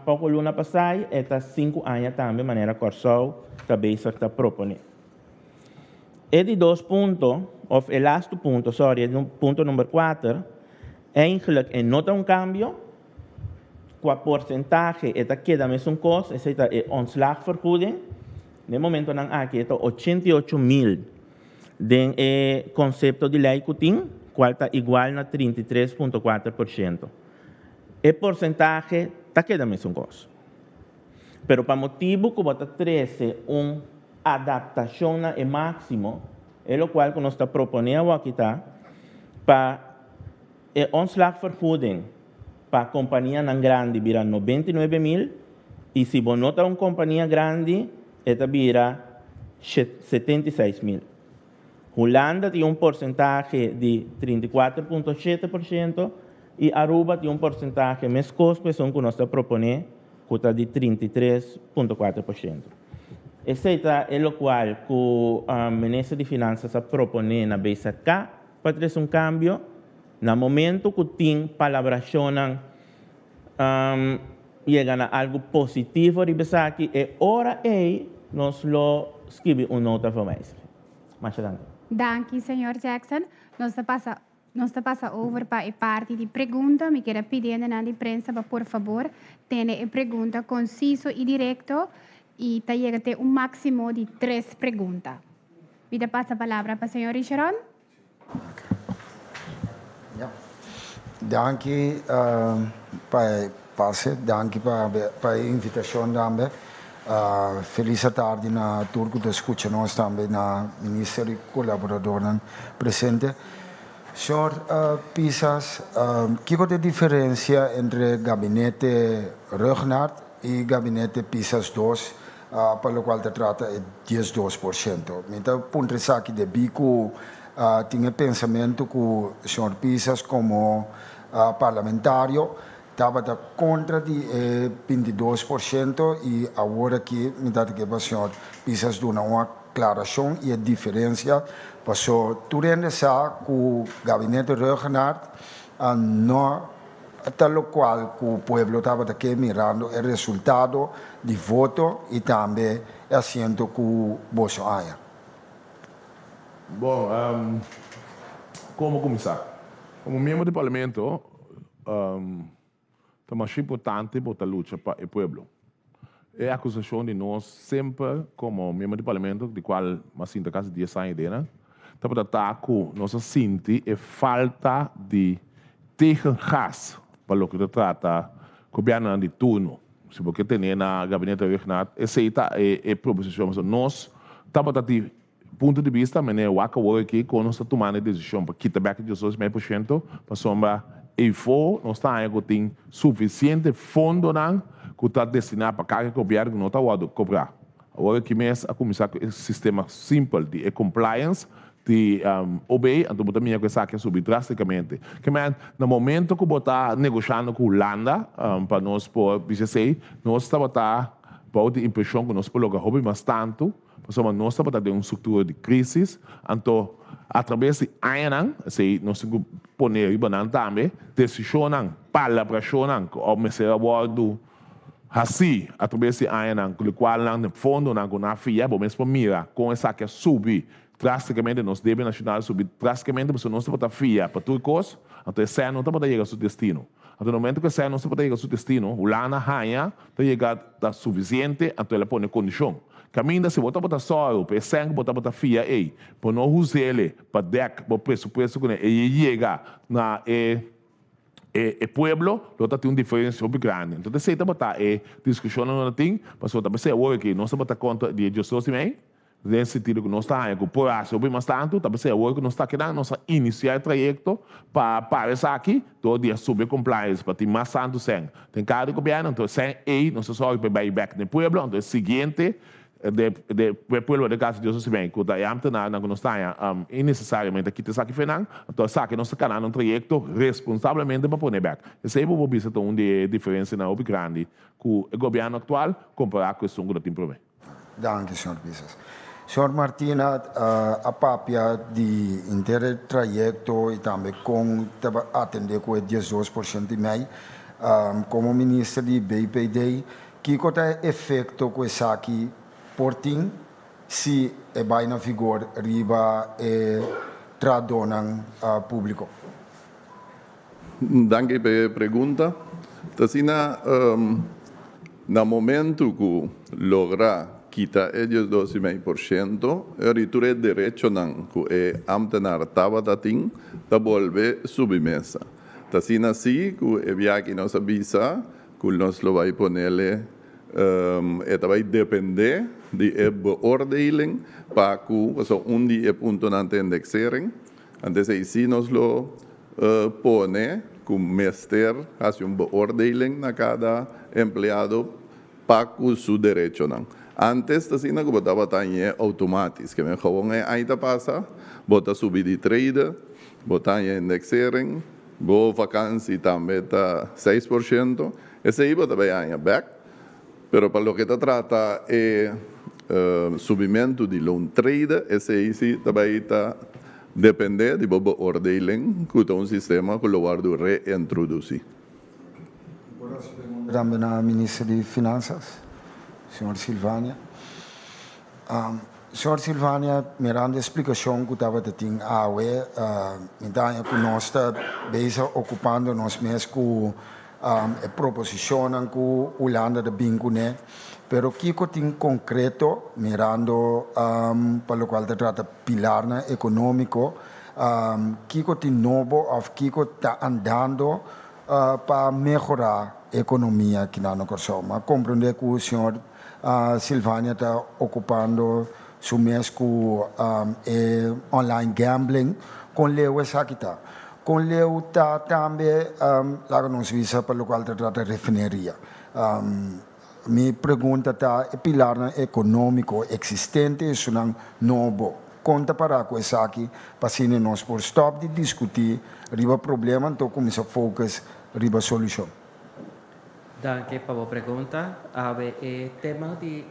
poko luna pasai e ta 5 aña tambe manera Kòrsou ta bezig ta proponé. E di 2 punto, òf e lastu punto, sorry, e punto number 4, eigenlijk e no ta un kambio, qua porsentahe e ta keda mesun kos, esei ta e ontslagvergoeding. Den momentonan aki e ta 88.000 den e konsepto di lei ku tin, kual ta igual na 33,4%. E porsentahe ta keda mesun kos. Pero pa motibu ku bo ta trese un adaptashon na e máksimo, e lokual ku nos ta proponé awor aki ta pa e ontslagvergoeding pa kompanianan grandi bira 99.000 i si bo no ta un kompania grandi e ta bira 76.000. Hulanda tin un porsentahe di 34,7% i Aruba tin un porsentahe meskos ku esun ku nos ta proponé ku ta di 33,4%. Esei ta e lokual ku minister di Finansa a proponé na BZK pa trese un kambio. Na momento ku tin palabrashonnan yega na algu positivo riba esaki, e ora ei nos lo skibi un nota van wijziging. Masha danki. Danki, señor Jackson. Nos ta pasa nos ta pasa over pa e parti di pregunta. Mi kier a pidi hendenan di prensa pa por fabor tene e pregunta konsiso i direkto i ta yega te un máksimo di 3 pregunta. Mi ta pasa palabra pa señor Richeron. Ja. Danki pa e pase, danki pa pa e invitashon tambe. Felis atardi na tur ku ta skucha nos tambe, na minister i kolaboradornan presente. Señor Pisas, kiko ta e diferensia entre gabinete Rhuggenaath i gabinete Pisas dos pa lokual ta trata e 12%? Mi ta puntra esaki debí ku tin e pensamentu ku señor Pisas komo parlamentario tabata kontra di e 22% i awor aki mi ta ke pa señor Pisas duna un aklarashon i e diferensia, paso tur hende sa ku gabinete Rhuggenaath no ta lokual ku pueblo tabata ke mirando e resultado di voto i tambe e asiento ku boso haña. Bon, komo kuminsá? Komo miembro di parlamento, ta masha importante bo ta lucha pa e pueblo. E akusashon di nos semper komo miembro di parlamento, di kual mi a sinta kasi 10 aña dena, tabata ta ku nos a sinti e falta di tegengas pa loke ta trata gobièrnunan di turno. Si bo ke tene na gabinete Rhuggenaath, esei ta e proposishon. Pasobra nos tabata di punto di bista, meneer wak awor aki kon nos ta tumando e desishon pa kita bèk e 18,5%, pasobra eifo nos ta haña ku tin sufisiente fondonan ku ta destiná pa kada gobièrnu ku no ta wòrdu kobrá. Awor aki mes a kuminsá ku e sistema simpel di e compliance. Di OB, anto bo ta mira ku esaki a subi drástikamente. Ke men, na momento ku bo ta negoshando ku Hulanda pa nos por bisa esei, nos tabata bou di impreshon ku nos por logra hopi mas tantu, pasobra nos tabata den un struktura di krísis. Anto, atraves di añanan, esei nos tin ku pone riba nan tambe, desishonnan, palabrashonnan ku a mester a wòrdu hasí atraves di añanan, ku lokualnan den fondonan ku nan a fia, bo mes por mira kon esaki a subi Drásticamente nos debe nacional subi drásticamente pasobra nos tabata fia pa tur cos, anto e sèn no tabata yega su destino. Anto na momento cu e sèn no tabata yega su destino, Hulanda haña ta yega ta suficiente, anto el a pone condicion. Caminda si bo tabata sòru pa e sèn cu bo tabata fia ei, bo no us'ele pa dèk bo presupuesto cune e yega na e e pueblo, lo ta tin un diferencia hopi grandi. Anto esei tabata e discusionnan nos a tin, pasobra ta p'esei awor aki nos tabata contra di e diesdos di mei, Den sentido ku nos ta haña ku por hasi hopi mas tantu, ta p'esei awor ku nos ta kinan, nos a inisiá e trayekto pa para esaki dor di a subi e compliance pa tin mas tantu sèn den kada di gobièrnu. Anto e sèn ei nos ta sòru pa e bai bèk den pueblo. Anto e siguiente de de e pueblo den kaso Dios a siña ku ta e ámtenarnan ku nos ta haña innesesariamente a kita esaki for nan. Anto esaki nos ta kanando un trayekto responsablemente pa pone bèk. Esei bo por bisa ta un di e diferensianan hopi grandi ku e gobièrnu aktual kompará ku esun ku ta tin promé. Danki, señor Pisas. Señor Martina a papia di henter e trayecto y tambe con ta atende cu e 12% y mei. Como minister di BPD, kico ta e efecto cu esaki por tin si e bay na vigor riba e trahadornan publico? Danki pa e pregunta. Ta asina, na momento ku logra kita e 12,5%, ori tur e derechonan ku e ámtenar tabata tin ta bolbe subi mesa. Ta asina si ku e biaha nos a bisa ku nos lo bai ponele e ta bai depende di e beoordeling pa ku pasobra un di e puntonan ta indexering. Antes ei si nos lo pone ku mester hasi un beoordeling na kada empleado pa ku su derechonan. Antes ta asina ku bo tabata hañ'é outomatis, ke men gewoon e aña ta pasa, bo ta subi di trede, bo ta haña indexering, bo vakansi tambe ta 6%, esei bo ta bai haña bèk. Pero pa loke ta trata e subimentu di loontrede, esei si ta bai ta depende di bo beoordeling ku ta un sistema ku lo wòrdu reintrodusí. Por hasi pregunta tambe na Minister di Finansas, señor Silvania. Señor Silvania, mirando e splikashon ku tabata tin awe, mi ta haña ku nos ta bezig okupando nos mes ku E proposishonnan ku Hulanda ta bin kuné, pero kiko tin konkreto mirando pa lokual ta trata pilarnan ekonómiko, kiko tin nobo òf kiko ta andando pa mehorá ekonomia kinan na Kòrsou? Mi a komprondé ku señor Silvania ta okupando su mes ku e online gambling, kon leu esaki ta? Kon leu ta tambe, laga nos bisa pa lokual ta trata refineria. Mi pregunta ta e pilarnan ekonómiko eksistente esunnan nobo, kon ta pará ku esaki pa asina nos por stòp di diskutí riba problema anto kuminsá focus riba solushon? Danki pa bo pregunta. Awe e tema di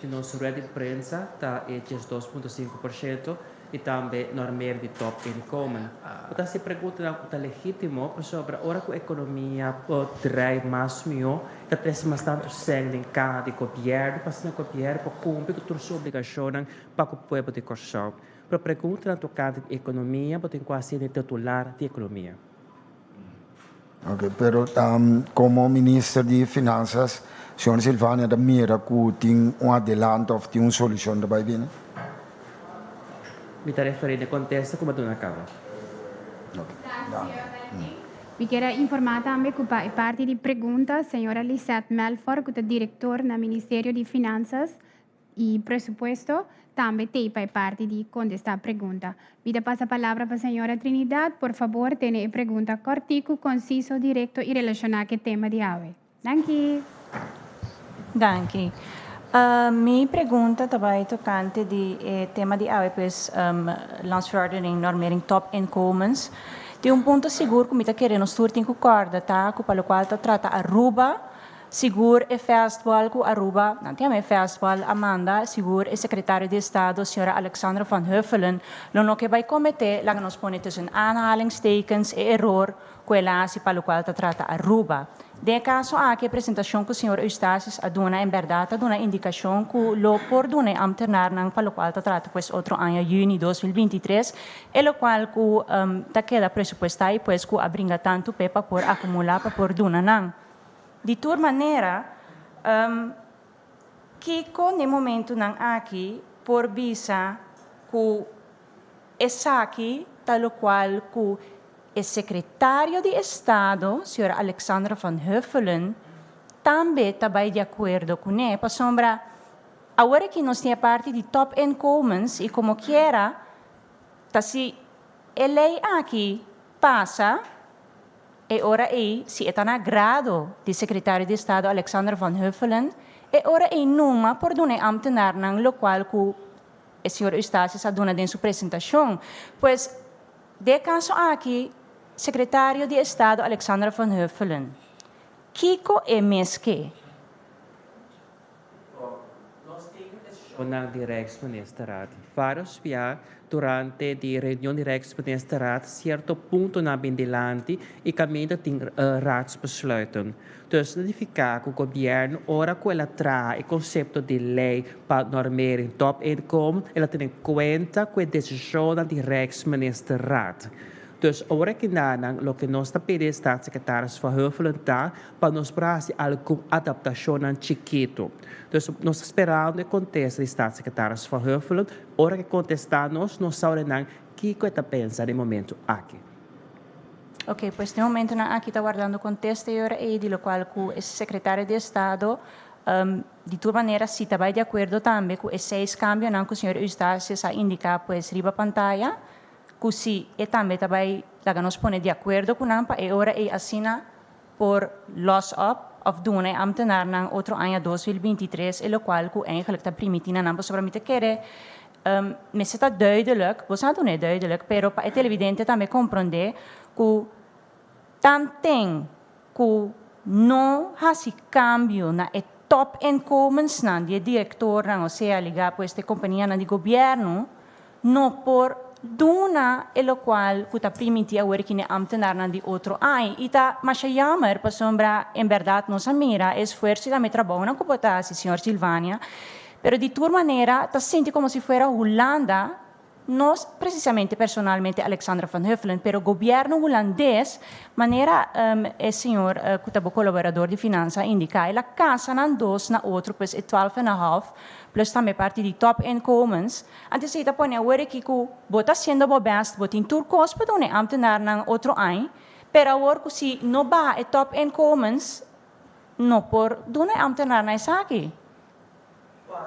nos rueda di prensa ta e 12.5% i tambe normeer di top inkomen. Bo ta hasi preguntanan ku ta legítimo pasobra ora ku ekonomia por drai mas mihó ta trese mas tantu sèn den kaha di gobièrnu pa asina gobièrnu por kumpli ku tur su obligashonnan pa ku pueblo di Kòrsou. Pero preguntanan tokante di ekonomia bo tin ku hasi den titular di ekonomia. Ok, pero como minister di Finanzas, señor Silvania ta mira cu tin un adelanto of tin un solucion ta bay bini? Mi ta referi n'e contesta cu bo a duna caba. Ok, danki. Mi kier a informa tambe cu pa e parti di pregunta, señora Lisette Melfor, cu ta director na Ministerio di Finanzas, I presupuesto tambe t'ei pa e parti di kontestá pregunta. Mi ta pasa palabra pa señora Trinidad. Por fabor tene e pregunta kòrtiku, konsiso, direkto i relashoná ku e tema di awe. Danki! Danki. Mi pregunta tambe tokante di tema di awe, pues landsverordening normering topinkomens. Tin un punto sigur ku mi ta kere nos tur tin ku kòrda ta ku pa lokual ta trata Aruba, sigur e fastball ku Aruba, nan tin e fastball a manda, sigur e sekretario di Estado, señora Alexandra van Huffelen, lo no ke bai kometé, laga nos pone tussen aanhalingstekens, e eror ku el a hasi pa lokual ta trata Aruba. Den kaso aki, e presentashon ku señor Eustatius a duna, en berdat a duna indikashon ku lo por duna e ambtenaarnan pa lokual ta trata pues otro aña yüni 2023, e lokual ku ta keda presupuestá i pues ku a bringa tantu p'e pa por akumulá pa por duna nan. Di tur manera, kiko na e momentunan aki por bisa ku esaki ta lokual ku e sekretario di Estado, señora Alexandra van Huffelen, tambe ta bai di akuerdo kuné? Pasobra awor aki nos tin e parti di topinkomens i komo kiera ta si e lei aki pasa, e ora ei, si e ta na agrado di sekretario di Estado Alexandra van Huffelen, e ora ei numa por duna e ambtenaarnan lokual ku e señor Eustatius a duna den su presentashon. Pues, den kaso aki, sekretario di Estado Alexandra van Huffelen, kiko e mes ke? Nan di Rijksministerraad. Vários bia durante di reunion di Rijksministerraad sierto puntonan bin dilanti i kaminda tin raadsbesluiten. Dus nifiká ku gobièrnu ora ku el a traha e konsepto di lei pa normering topinkomen, el a tene kuenta ku e desishonnan di Rijksministerraad. Dus ora ki nan loke nos ta pidi staatssecretaris Van Huffelen ta pa nos por hasi algun adaptashonnan chikitu. Dus nos ta sperando e kontesta di staatssecretaris Van Huffelen. Ora ku e kontestá nos, nos sa nan kiko e ta pensa na e momento aki. Ok, pues na e momentonan aki ta wardando kontesta i ora ei di lokual ku e sekretario di Estado di tur manera si ta bai di akuerdo tambe ku e seis kambionan ku señor Eustatius a indiká pues riba pantaya, ku si e tambe ta bai laga nos pone di akuerdo ku nan pa e ora ei asina por los op òf duna e ambtenaarnan otro aña 2023 e lokual ku eigenlijk ta primintí na nan, pasobra mi ta kere mester ta duidelijk, bo sa dun'é duidelijk, pero pa e televidente tambe komprondé ku tanten ku no hasi kambio na e topinkomensnan di e direktornan, osea ligá pues e kompanianan di gobièrnu, no por duna e lokual ku ta primintí awor ku e ambtenaarnan di otro aña. I ta masha jammer, pasobra en berdat nos a mira e esfuerso i tambe trabounan ku bo ta hasi, señor Silvania, pero di tur manera ta sinti komo si fuera Hulanda, no presisamente personalmente Alexandra van Huffelen, pero gobièrnu hulandes, manera e señor ku ta bo kolaborador di finansa a indiká, el a kasa nan dos na otro, pues e 12,5 plus tambe parti di topinkomens. Antes ei ta pone awor aki ku bo ta hasiendo bo best, bo tin tur kos pa duna e ambtenaarnan otro aña, pero awor ku si no baha e topinkomens, no por duna e ambtenaarnan esaki.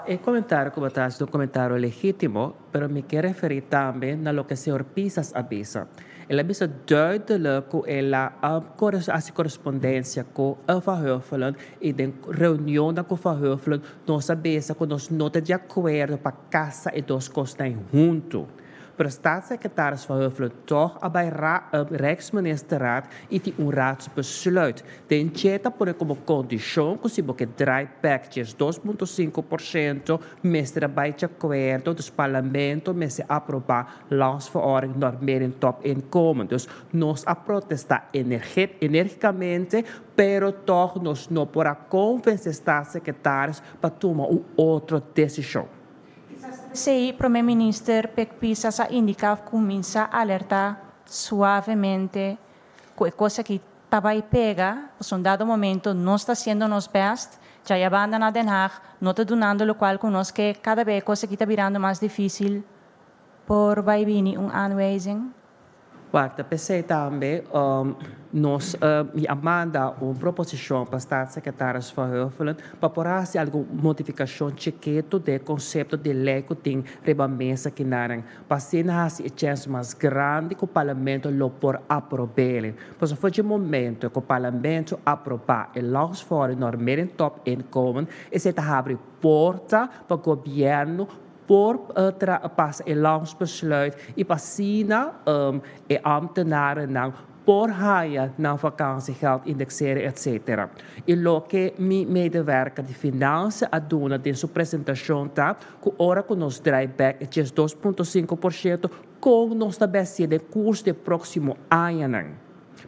E komentario ku bo ta hasi ta un komentario legítimo, pero mi ke referí tambe na loke señor Pisas a bisa. El a bisa duidelijk ku el a hasi korespondensia ku Van Huffelen i den reunionnan ku Van Huffelen nos a bisa ku nos no ta di akuerdo pa kasa e dos kosnan huntu. Pero staatssecretaris Van Huffelen tòg a bai Rijksministerraad i tin un raadsbesluit. Den dje ta pone komo kondishon ku si bo ke draai back djes 2,5% mester a bai di akuerdo, dus parlamento mester aprobá landsverordening normering topinkomen. Dus nos a protestá enérgikamente, pero tòg nos no por a konvensé staatssecretaris pa tuma un otro desishon. Sí, Prome Minister Pik Pisas a indiká kuminsá alertá suavemente ku e kos aki ta bai pega, pues un dado momento nos ta hasiendo nos best, ya banda na Den Haag, no ta dunando lokual ku nos ke, kada bes e kos aki ta birando mas difísil por bai bini un aanwijzing. Wak, p'esei tambe, Nos mi a manda un proposicion pa Staatssecretaris Van Huffelen pa por haci algun modificacion chiketo den e concepto di ley cu tin riba mesa kinanan pa asina haci e chens mas grandi cu Parlamento lo por aprob'e. Pasobra for dje momento cu Parlamento aproba e landsverordening normering topinkomen esey ta habri porta pa gobierno por pasa e landsbesluit y pa asina e ambtenarennan por haya nan vakantiegeld, indexeren etc. Y loke mi medewerker di Financiën a duna den su presentacion ta cu ora cu nos draai bek e 12.5% con nos ta besti'e den curso di e proximo añanan.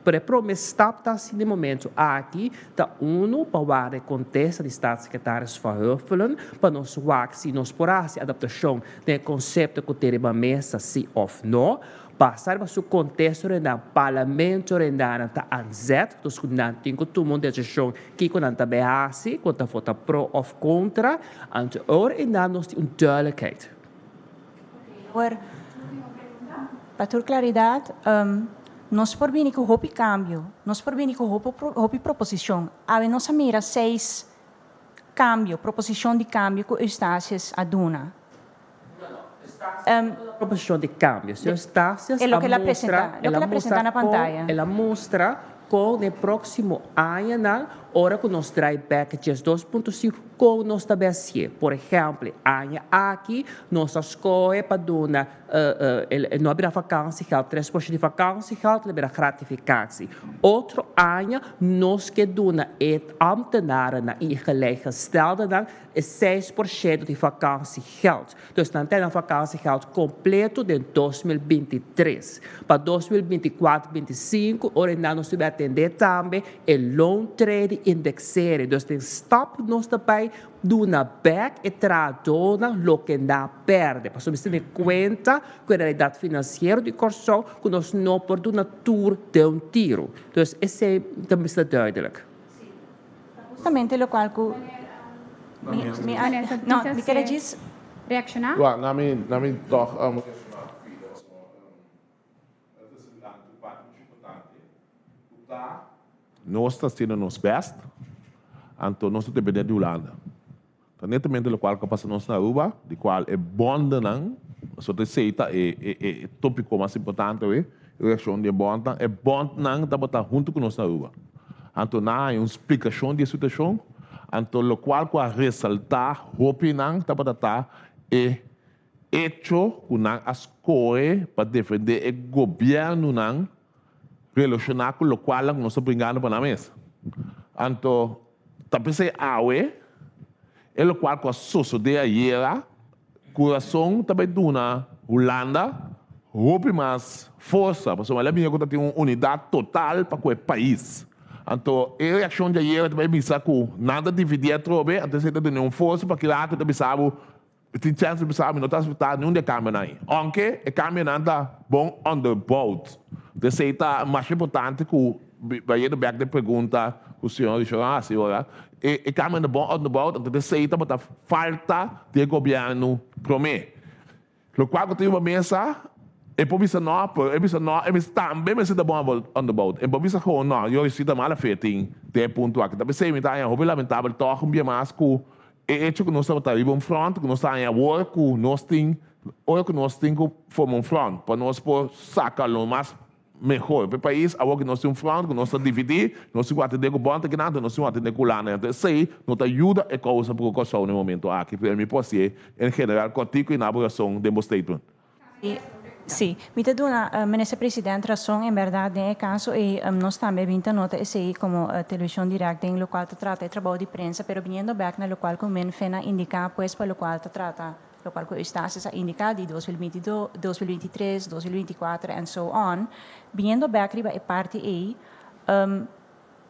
Pero e prome stap ta haci den momento aki ta uno pa warda e contesta di Staatssecretaris Van Huffelen pa nos wak si nos por haci adaptacion den e concepto cu tin riba mesa si of no. Basa riba su contesta rendan Parlamento rendanan ta aan zet, dus cu nan tin cu tuma un decision kico nan ta bay haci, cu ta vota pro of contra, anto ora y nan nos tin un duidelijkheid. Awor, pa tur claridad, nos por bini cu hopi cambio, nos por bini cu hopi proposicion. Awe nos a mira seis cambio, proposicion di cambio cu Eustatius a duna. Proposicion di cambio. Señor Eustatius a mustra, el a mustra con, el a mustra con den proximo añanan, ora cu nos draai bek 12.5, con nos ta bay hacié. Por ehempel, aña aki nos a scoge pa duna, no a bira vakantiegeld, 3% di vakantiegeld, el a bira gratificatie. Otro aña nos ke duna e ambtenarennan y e gelijkgesteldennan e 6% di vakantiegeld. Dus nan ta nan vakantiegeld completo den 2023. Pa 2024, 25, ora nan nos ta atende tambe e loontrede indexering. Dus den stap nos ta bay duna bek e trahadornan loke nan a perde. Pasobra mi tene cuenta cu e realidad financiero di Corsou cu nos no por duna tur den un tiro. Dus esey ta mester duidelijk. Justamente locual cu mi mi a no mi kere djis Reacciona? Wa, na mi, na mi toch reacciona Het is een aantal parti mucho importante cu ta. Nos ta haciendo nos best, anto nos ta depende di Hulanda. Ta netamente locual cu a pasa nos na Aruba, di cual e bondenan, pasobra esey ta e e e topico mas importante awe, e reaccion di e bondnan, e bondnan tabata hunto cu nos na Aruba. Anto nan a haña un splicacion di e situacion, anto locual cu a resalta hopinan tabata ta e hecho cu nan a scohe pa defende e gobiernonan relaciona cu locualnan cu nos ta bringando pa nan mes. Anto ta pesey awe e locual cu a sosode ayera cu razon ta bay duna Hulanda hopi mas forsa pasobra el a mira cu ta tin un unidad total pa cu e pais. Anto e reaccion di ayera ta bay bisa cu nan ta dividi atrobe anto esey ta duna un forsa pa kila cu ta bisa bo Mi tin chèns di bisa mi no ta aspetá niun di e kambionan ei. Ounke e kambionan ta bon onderbouwd. P'esei ta masha importante ku bayendo bèk den pregunta ku señor Richard a hasi ora, e e kambionan ta bon onderbouwd, anto p'esei tabata falta di e gobièrnu promé. Lokual ku tin riba mesa, e por bisa nò, pero e bisa nò, e mester tambe mester ta bon onderbouwd. E por bisa gewoon nò, yo si ta mala fe tin den e punto aki. Ta p'esei mi ta haña hopi lamentabel tòg un bia mas ku E hecho ku nos tabata riba un front, ku nos ta haña awor ku nos tin, ora ku nos tin ku forma un front pa nos por saka lo mas mehor pa e pais, awor ku nos tin un front ku nos ta dividí, nos tin ku atendé ku bònta kinan, anto nos tin ku atendé ku Hulanda. Anto esei no ta yuda e kousa pa ku Kòrsou na e momento aki, pero mi por hasié en general kòrtiku i na bo rason den bo statement. Sí, mi ta duna Minister President rason en berdad den e caso ey nos tambe bin ta nota esey como Television Direct den locual ta trata e trabou di prensa pero biniendo bek na locual cu Minfin a indica pues pa locual ta trata locual cu Eustatius a indica di 2022, 2023, 2024 and so on biniendo bek riba e parti ey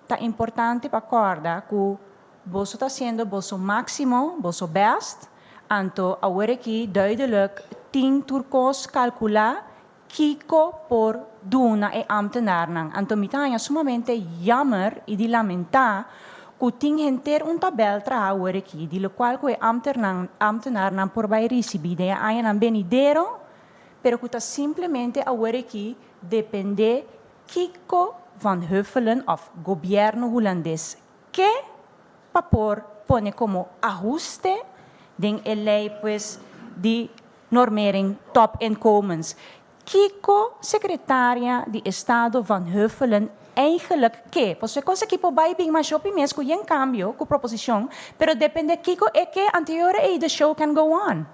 ta importante pa corda cu boso ta haciendo boso maximo, boso best, anto awor aki duidelijk tin tur cos calcula kico por duna e ambtenaarnan. Anto mi ta haña sumamente jammer y di lamenta cu tin henter un tabel traha awor aki di locual cu e ambtenaarnan por bay ricibi den e añanan benidero, pero cu ta simplemente awor aki depende kico. Van Huffelen òf gobièrnu hulandes ke pa por pone komo ahuste den e lei pues di normering topinkomens. Kiko sekretaria di Estado Van Huffelen eigenlijk ke? Pasobra e kos aki por bai bin masha hopi mes ku yen kambio, ku proposishon, pero depende kiko e ke, anto e ora ei the show can go on.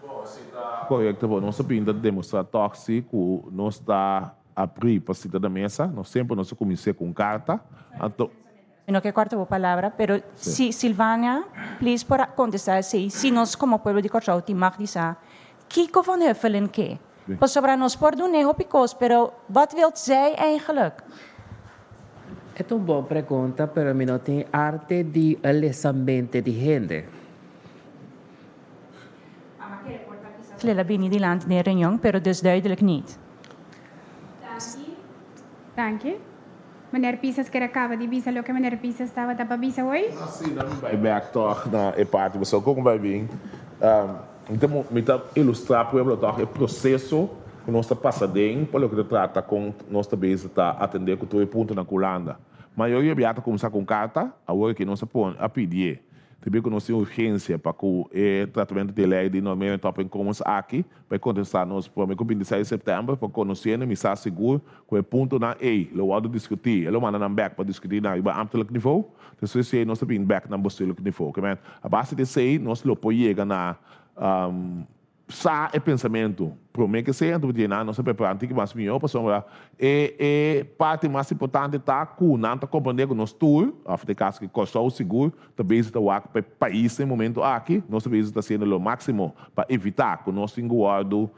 Bon, esei ta korekto, pero nos a bin ta demostrá tòg si ku nos ta abrí pa sita na mesa. Nos semper nos a kumins'é ku un karta, anto. Mi no ke kòrta bo palabra, pero si Silvania please por a kontestá esei, si nos komo pueblo di Kòrsou tin mag di sa kiko Van Huffelen ke. Pasobra nos por dun'é hopi kos, pero wat wilt zij eigenlijk? E ta un bon pregunta, pero mi no tin arte di lesa mente di hende. Lela bini dilanti den e reunion, pero dus duidelijk niet. Danki. Danki. Meneer Pisas kier a caba di bisa loke meneer Pisas tabata pa bisa hoy? Si, dan mi bai bek tog na e parti pasobra con bai bin mi ta mi ta ilustra pueblo tog e proceso cu nos ta pasa den pa loke ta trata con nos ta bezig ta atende cu tur e puntonan cu Hulanda. Mayoria bia ta cuminsa cu un carta, awor aki nos a pone a pidié. Debí ku nos tin urgensia pa ku e tratamentu di e lei di normering topinkomens aki, pa e kontestá nos promé ku 26 di sèptèmber pa konosiendo mi sa sigur ku e puntonan ei lo wòrdu diskutí. E lo manda nan bèk pa diskutí nan riba ámtelik nivou. Despues di ei nos ta bin bèk na bestuurlik nivou. Ke men, a base di esei nos lo por yega na Sa e pensamentu promé ke sea, anto dje nan nos a prepará un tiki mas mihó pasobra e e parti mas importante ta ku nan ta komprendé ku nos tur, òf den kaso ki Kòrsou sigur, ta bezig ta wak pa e pais den momentu aki. Nos ta bezig ta hasiendo lo máksimo pa evitá ku nos tin ku wòrdu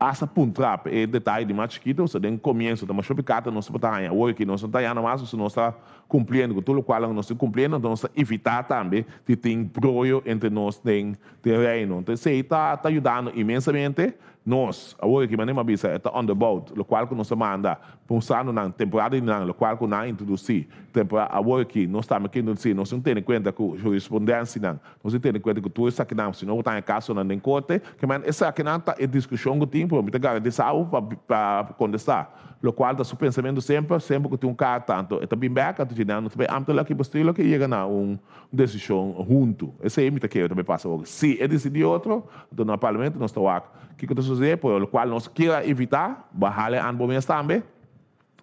hasta puntrá pa e detaye di mas chikitu. So den komienso ta masha piká ta nos tabata haña awor aki nos no ta hañando mas pasobra nos ta kumpliendo ku tur lokual nos tin kumpliendo, anto nos ta evitá tambe di tin broyo entre nos den Den Reino. Entonces esey ta ta yudando inmensamente nos. Awor aki manera mi a bisa e ta onderbouwd, locual cu nos a manda mostrando nan temporada di nan, locual cu nan a introduci temporada awor aki nos tambe ke introduci, nos tin tene cuenta cu jurisprudencianan, nos tin tene cuenta cu tur esakinan, si no bo ta haña casonan den corte, ke men esakinan ta e discusion cu tin, pero mi ta garantisa bo pa pa contesta. Locual ta su pensamiento semper, semper cu tin un carta anto e ta bin bek, anto dje nan no ta bay ambtelijk y bestuurlijk y yega na un desishon huntu. Esei mi ta kere tambe pasa awor. Si e disidí otro, anto na parlamento nos ta wak kiko ta sosodé, pero lokual nos kier a evitá, bahala e anbo mes tambe,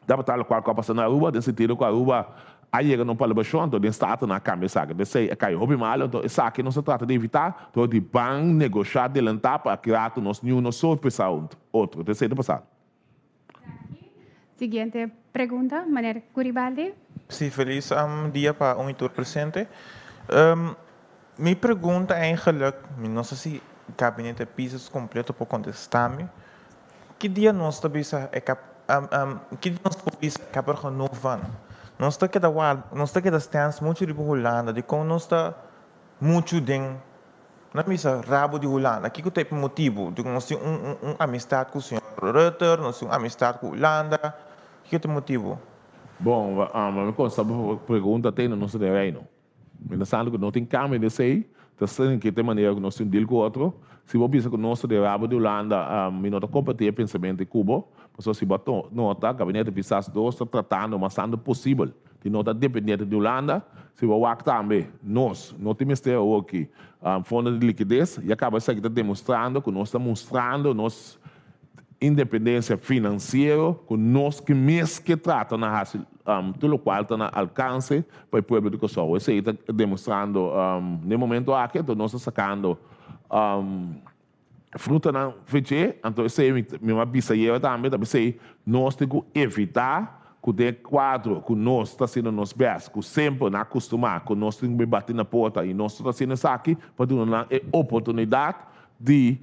tabata lokual ku a pasa na Aruba, den sentido ku Aruba a yega na un palabrashon, anto den Staten nan a kambia esaki. Anto esei a kai hopi malo, anto esaki nos ta trata di evitá dor di ban negoshá delantá pa aki rato nos niun no sorpresá otro. Anto esei ta pasando. Danki. Siguiente pregunta, meneer Curibaldi. Sí, feliz dia pa un y tur presente. Mi pregunta eigenlijk, mi no sa si gabinete Pisas completo por contesta mi, ki dia nos ta bisa e kap, ki dia nos por bisa ik heb er genoeg van? Nos ta keda warda, nos ta keda stens mucho riba Hulanda, dikon nos ta mucho den Nan bisa rabo di Hulanda. Kiko ta e motibu? Di ku nos tin un un amistat ku señor Rutte, nos tin un amistat ku Hulanda. Kiko ta e motibu? Bon, mi kontestá bo pregunta te na nos den Reino. Mi ta sa ku no tin kambio den esei, ta sin ke ta e manera ku nos tin deal ku otro. Si bo bisa ku nos ta den rabo di Hulanda, mi no ta kompartí e pensamentu ku bo, pasobra si bo a nota, Gabinete Pisas dos ta tratando mas tantu posibel Di no ta dependiente di Hulanda, si bo wak tambe nos no tin mester awoki fondo di likides, ya kaba esaki ta demostrando ku nos ta mustrando nos independensia finansiero ku nos ke mes ke trata na hasi tur lokual ta na alkanse pa e pueblo di Kòrsou. Esei ta demostrando den momento aki, anto nos ta sakando Frutanan feché, anto esei mi a bisa yera tambe, ta p'esei nos tin ku evitá ku den e kuadro ku nos ta hasiendo nos bèst, ku semper nan a kustumá ku nos tin ku bin bati na porta i nos ta hasiendo esaki pa duna nan e oportunidat di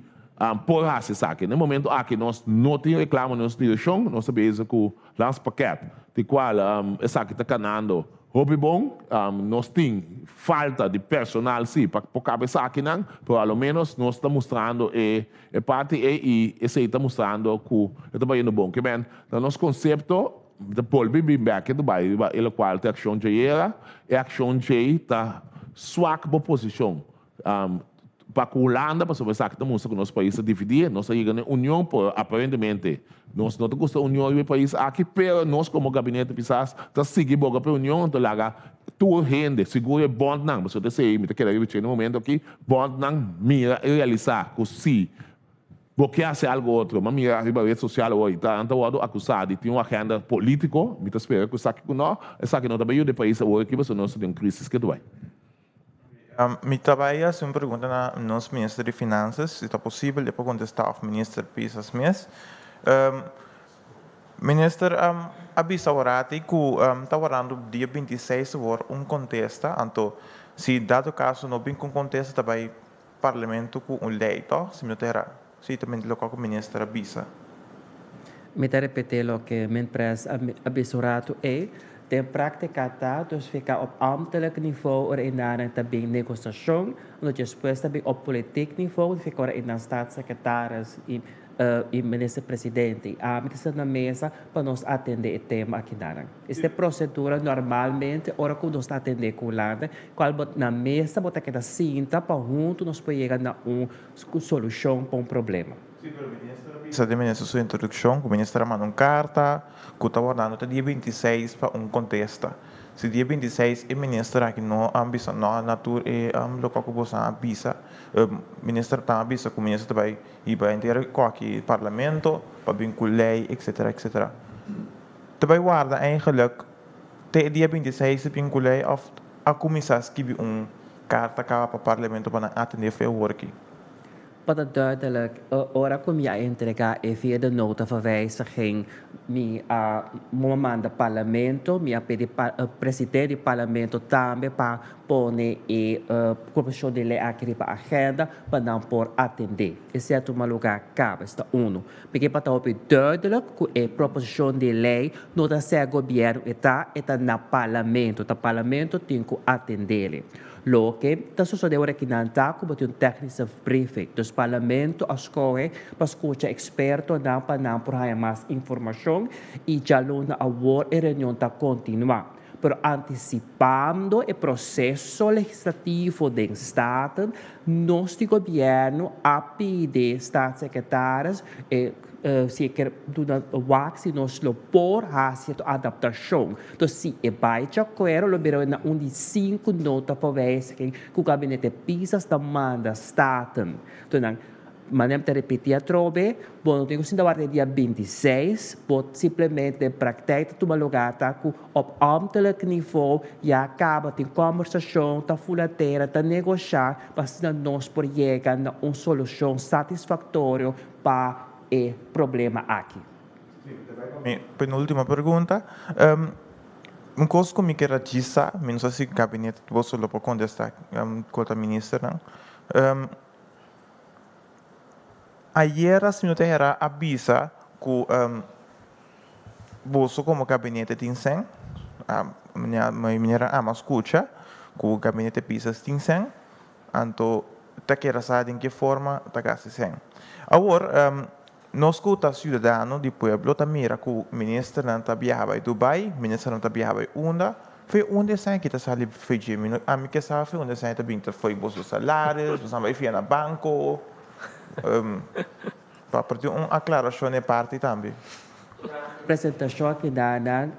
por hasi esaki. Na e momento aki nos no tin reklamo den nos direkshon, nos ta bezig ku landspakket di kual esaki ta kanando Hopi bon, nos tin falta di personal si pa por caba esakinan, pero a lo menos nos ta mustrando e e parti ey y esey ta mustrando cu e ta bayendo bon. Kimen, na nos concepto, mi ta bolbe bin bek e ta bay riba e locual ta e accion djey era, e accion djey ta swak bo posicion. Pa ku Hulanda, pasobra esaki ta mustra ku nos pais ta dividí, nos a yega na e union, pero aparentemente nos no ta gusta union riba e pais aki, pero nos komo gabinete pisas ta sigui boga pa e union, anto laga tur hende, sigur e bondnan, pasobra ta esei mi ta keda riba dje na e momento aki, bondnan mira i realisá ku si bo ke hasi algu otro, mi a mira riba red sosial awor i ta nan ta wòrdu akusá di tin un agenda polítiko, mi ta spera ku esaki ku no, esaki no ta bai yuda e pais awor aki pasobra nos ta den un krisis ke ta bai. Mi ta bai hasi un pregunta na nos minister di Finanzas, si ta posibel e por kontestá òf minister Pisas mes. Minister a bisa aworati ku ta warando dia 26 awor un kontesta, anto si dado kaso no bin ku un kontesta ta bai parlamento ku un lei tòg, si mi no ta erá. Si ta mente loke ku minister a bisa. Mi ta repetí loke Minpres a bisa un ratu ei, Den práktika ta dus fika op ambtelijk niveau ora e nan ta bin negosiashon, anto despues ta bin op politiek niveau, fika ora e nan staatssecretaris i i minister presidente. I ami ta sinta na mesa pa nos atendé e tema akinanan. Esta e prosedura normalmente ora ku nos ta atendé ku Hulanda, kual bo na mesa bo ta keda sinta pa huntu nos por yega na un solushon pa un problema. Sí, pero minister a bisa den minister su introdukshon ku minister a manda un karta ku ta wardando te dia 26 pa un kontesta. Si dia 26 e minister aki no a bisa no na tur e loke ku boso a bisa, minister ta a bisa ku minister ta bai hiba henter koki parlamento pa bin ku lei etcetera etcetera. Ta bai warda eigenlijk te e dia 26 ta bin ku lei of a kuminsá skibi un karta kaba pa parlamento pa nan atendé fu e worki? Pa ta duidelijk, ora ku mi a entregá e vierde nota van wijziging, mi a manda parlamento, mi a pidi presidente di parlamento tambe pa pone e proposishon di lei aki riba agenda pa nan por atendé. Esei a tuma lugá kaba, esta unu. Mi ke pa ta hopi duidelijk ku e proposishon di lei no ta sea gobièrnu e ta, e ta na parlamento, ta parlamento tin ku atendé. Loke ta sosodé ora ki nan ta ku bo tin un technische briefing. Dus parlamento a skohe pa skucha ekspertonan pa nan por haña mas informashon i djaluna awor e reunion ta kontinuá. Pero antisipando e proseso legislativo den Staten, nos di gobièrnu a pidi Staatssecretaris e si e kier duna wak si nos lo por hasi sierto adaptashon. Entonces si e bai djakuerdo lo bira na un di sinku nota pa wijziging ku Gabinete Pisas ta manda Staten. Entonces nan manera mi ta repeti atrobe, bo no tin ku sinta warda e dia 26, bo simplemente den praktijk ta tuma lugar ta ku op ambtelijk niveau ya kaba tin kombersashon, ta fula tera, ta negosha pa asina nos por yega na un solushon satisfaktorio pa e problema aki. Mi penultimo pregunta. Un kos ku mi kier a djis sa, mi no sa si gabinete boso lo por kontestá ku ta ministernan. Ayera señor Tejera a bisa ku boso komo gabinete tin sèn, mi manera ama skucha ku gabinete Pisas tin sèn, anto ta kere sa den ke forma ta gasta e sèn. Awor Nos ku ta siudadano di pueblo ta mira ku ministernan ta biaha bai Dubai, ministernan ta biaha bai unda, fo'i unda esaki ki ta sali fo'i dje? Mi no, ami ke sa fo'i unda esaki ta bin, ta fo'i boso salaris, boso a bai fia na banko? Pa por tin un aklarashon na e parti tambe. Presentashon a keda nan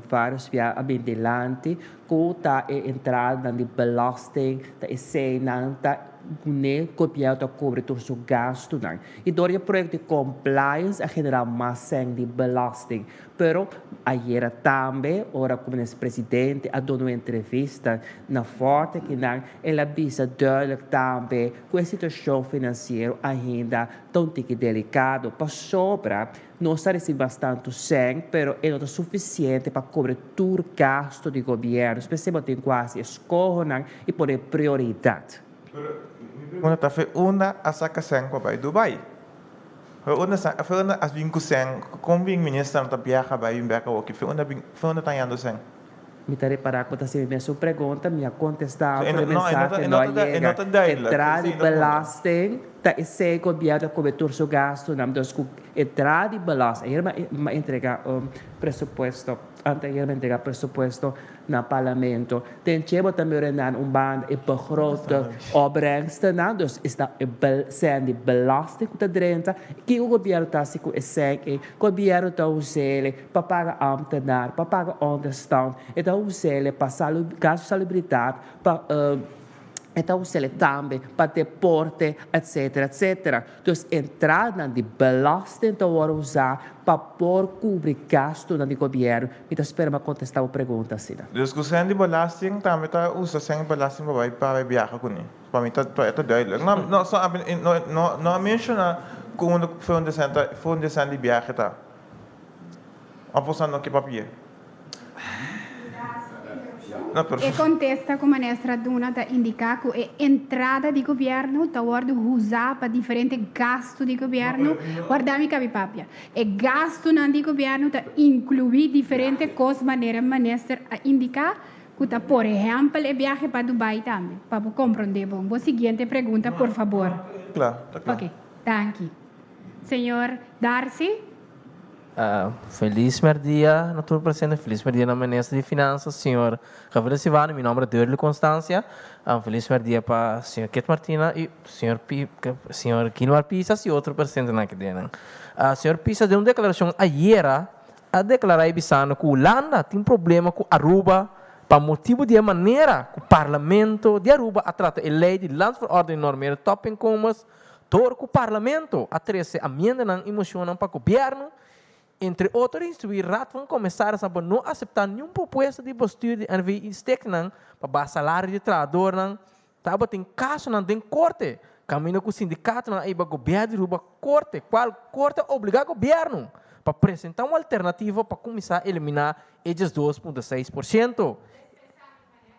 varios bia a bin dilanti ku ta e entradanan di belasting, ta eseinan ta kuné gobièrnu ta kubri tur su gastunan. I dor di e proyekto di compliance a generá mas sèn di belasting. Pero ayera tambe ora ku minister presidente a duna un entrevista na Forte kinan el a bisa duidelijk tambe ku e situashon finansiero ainda ta un tiki delikado pasobra nos ta risibi bastantu sèn pero e no ta sufisiente pa kobre tur gasto di gobièrnu, spesial bo tin ku hasi eskohonan i pone prioridat. Pero mi pregunta ta fe unda a saka sèn pa bai Dubai? Fe unda sa fe unda a bin ku sèn? Kon bin ministernan ta biaha bai bin bèk awoki? Fe unda bin fe unda ta hañando sèn? Mi ta repará ku ta hasi mi mesun pregunta, mi a kontestá pero e mensahe no a yega. Entrada di belasting. Ta esei gobièrnu ta kobe tur su gastunan, dus ku entrada di belasting, ayer mi a entrega un presupuesto, anteayer mi a entrega presupuesto na parlamento, den dje bo ta mira nan un banda e begrote opbrengstennan, dus esta e sèn di belasting ku ta drenta, kiko gobièrnu ta hasi ku e sèn ei? Gobièrnu ta us'el pa paga ambtenaar, pa paga onderstand, e ta us'el pa gastu salubridat, pa. E ta us'el tambe pa deporte, etcetera, etcetera. Dus entradanan di belasting ta wòrdu usá pa por kubri gastunan di gobièrnu. Mi ta spera mi a kontestá bo pregunta asina. Dus ku sèn di belasting tambe ta usa sèn di belasting pa bai pa bai biaha kuné. Pa mi ta e ta duidelijk. No no so no no no a menshoná ku unda for unda sèn ta for unda sèn di biahe ta. Òf boso no ke papia? E kontesta ku Minister a duna ta indiká ku e entrada di gobièrnu ta wòrdu huzá pa diferente gastu di gobièrnu. Wardá mi kabi papia. E gastunan di gobièrnu ta inkluí diferente kos manera Minister a indiká ku ta por ehèmpel e biahe pa Dubai tambe. Pa bo komprondé bon. Bo siguiente pregunta por fabor. Kla, ta kla. Oke, danki. Señor Darcy. Felis merdia na tur presente, felis merdia na Minister di Finanzas, señor Gabriel Silvano, mi nomber ta Durley Constancia, felis merdia pa señor Kit Martina y señor señor Gilmar Pisas y otro presentenan aki den. Señor Pisas den un declaracion ayera a declara y bisando cu Hulanda tin problema cu Aruba pa motibo di e manera cu Parlamento di Aruba a trata e ley di Landsverordening Normeer Topinkomens Dor ku Parlamento a trese amiendanan i moshonnan pa gobièrnu, entre otro instruí Raad van Commissarissen pa no aseptá niun propuesta di bestuur di NV i steknan pa baha salario di trahadornan, tabatin kasonan den korte kaminda ku sindikatonan a hiba gobièrnu di Aruba korte, kual korte a obligá gobièrnu pa presentá un alternativa pa kuminsá eliminá e 12.6%.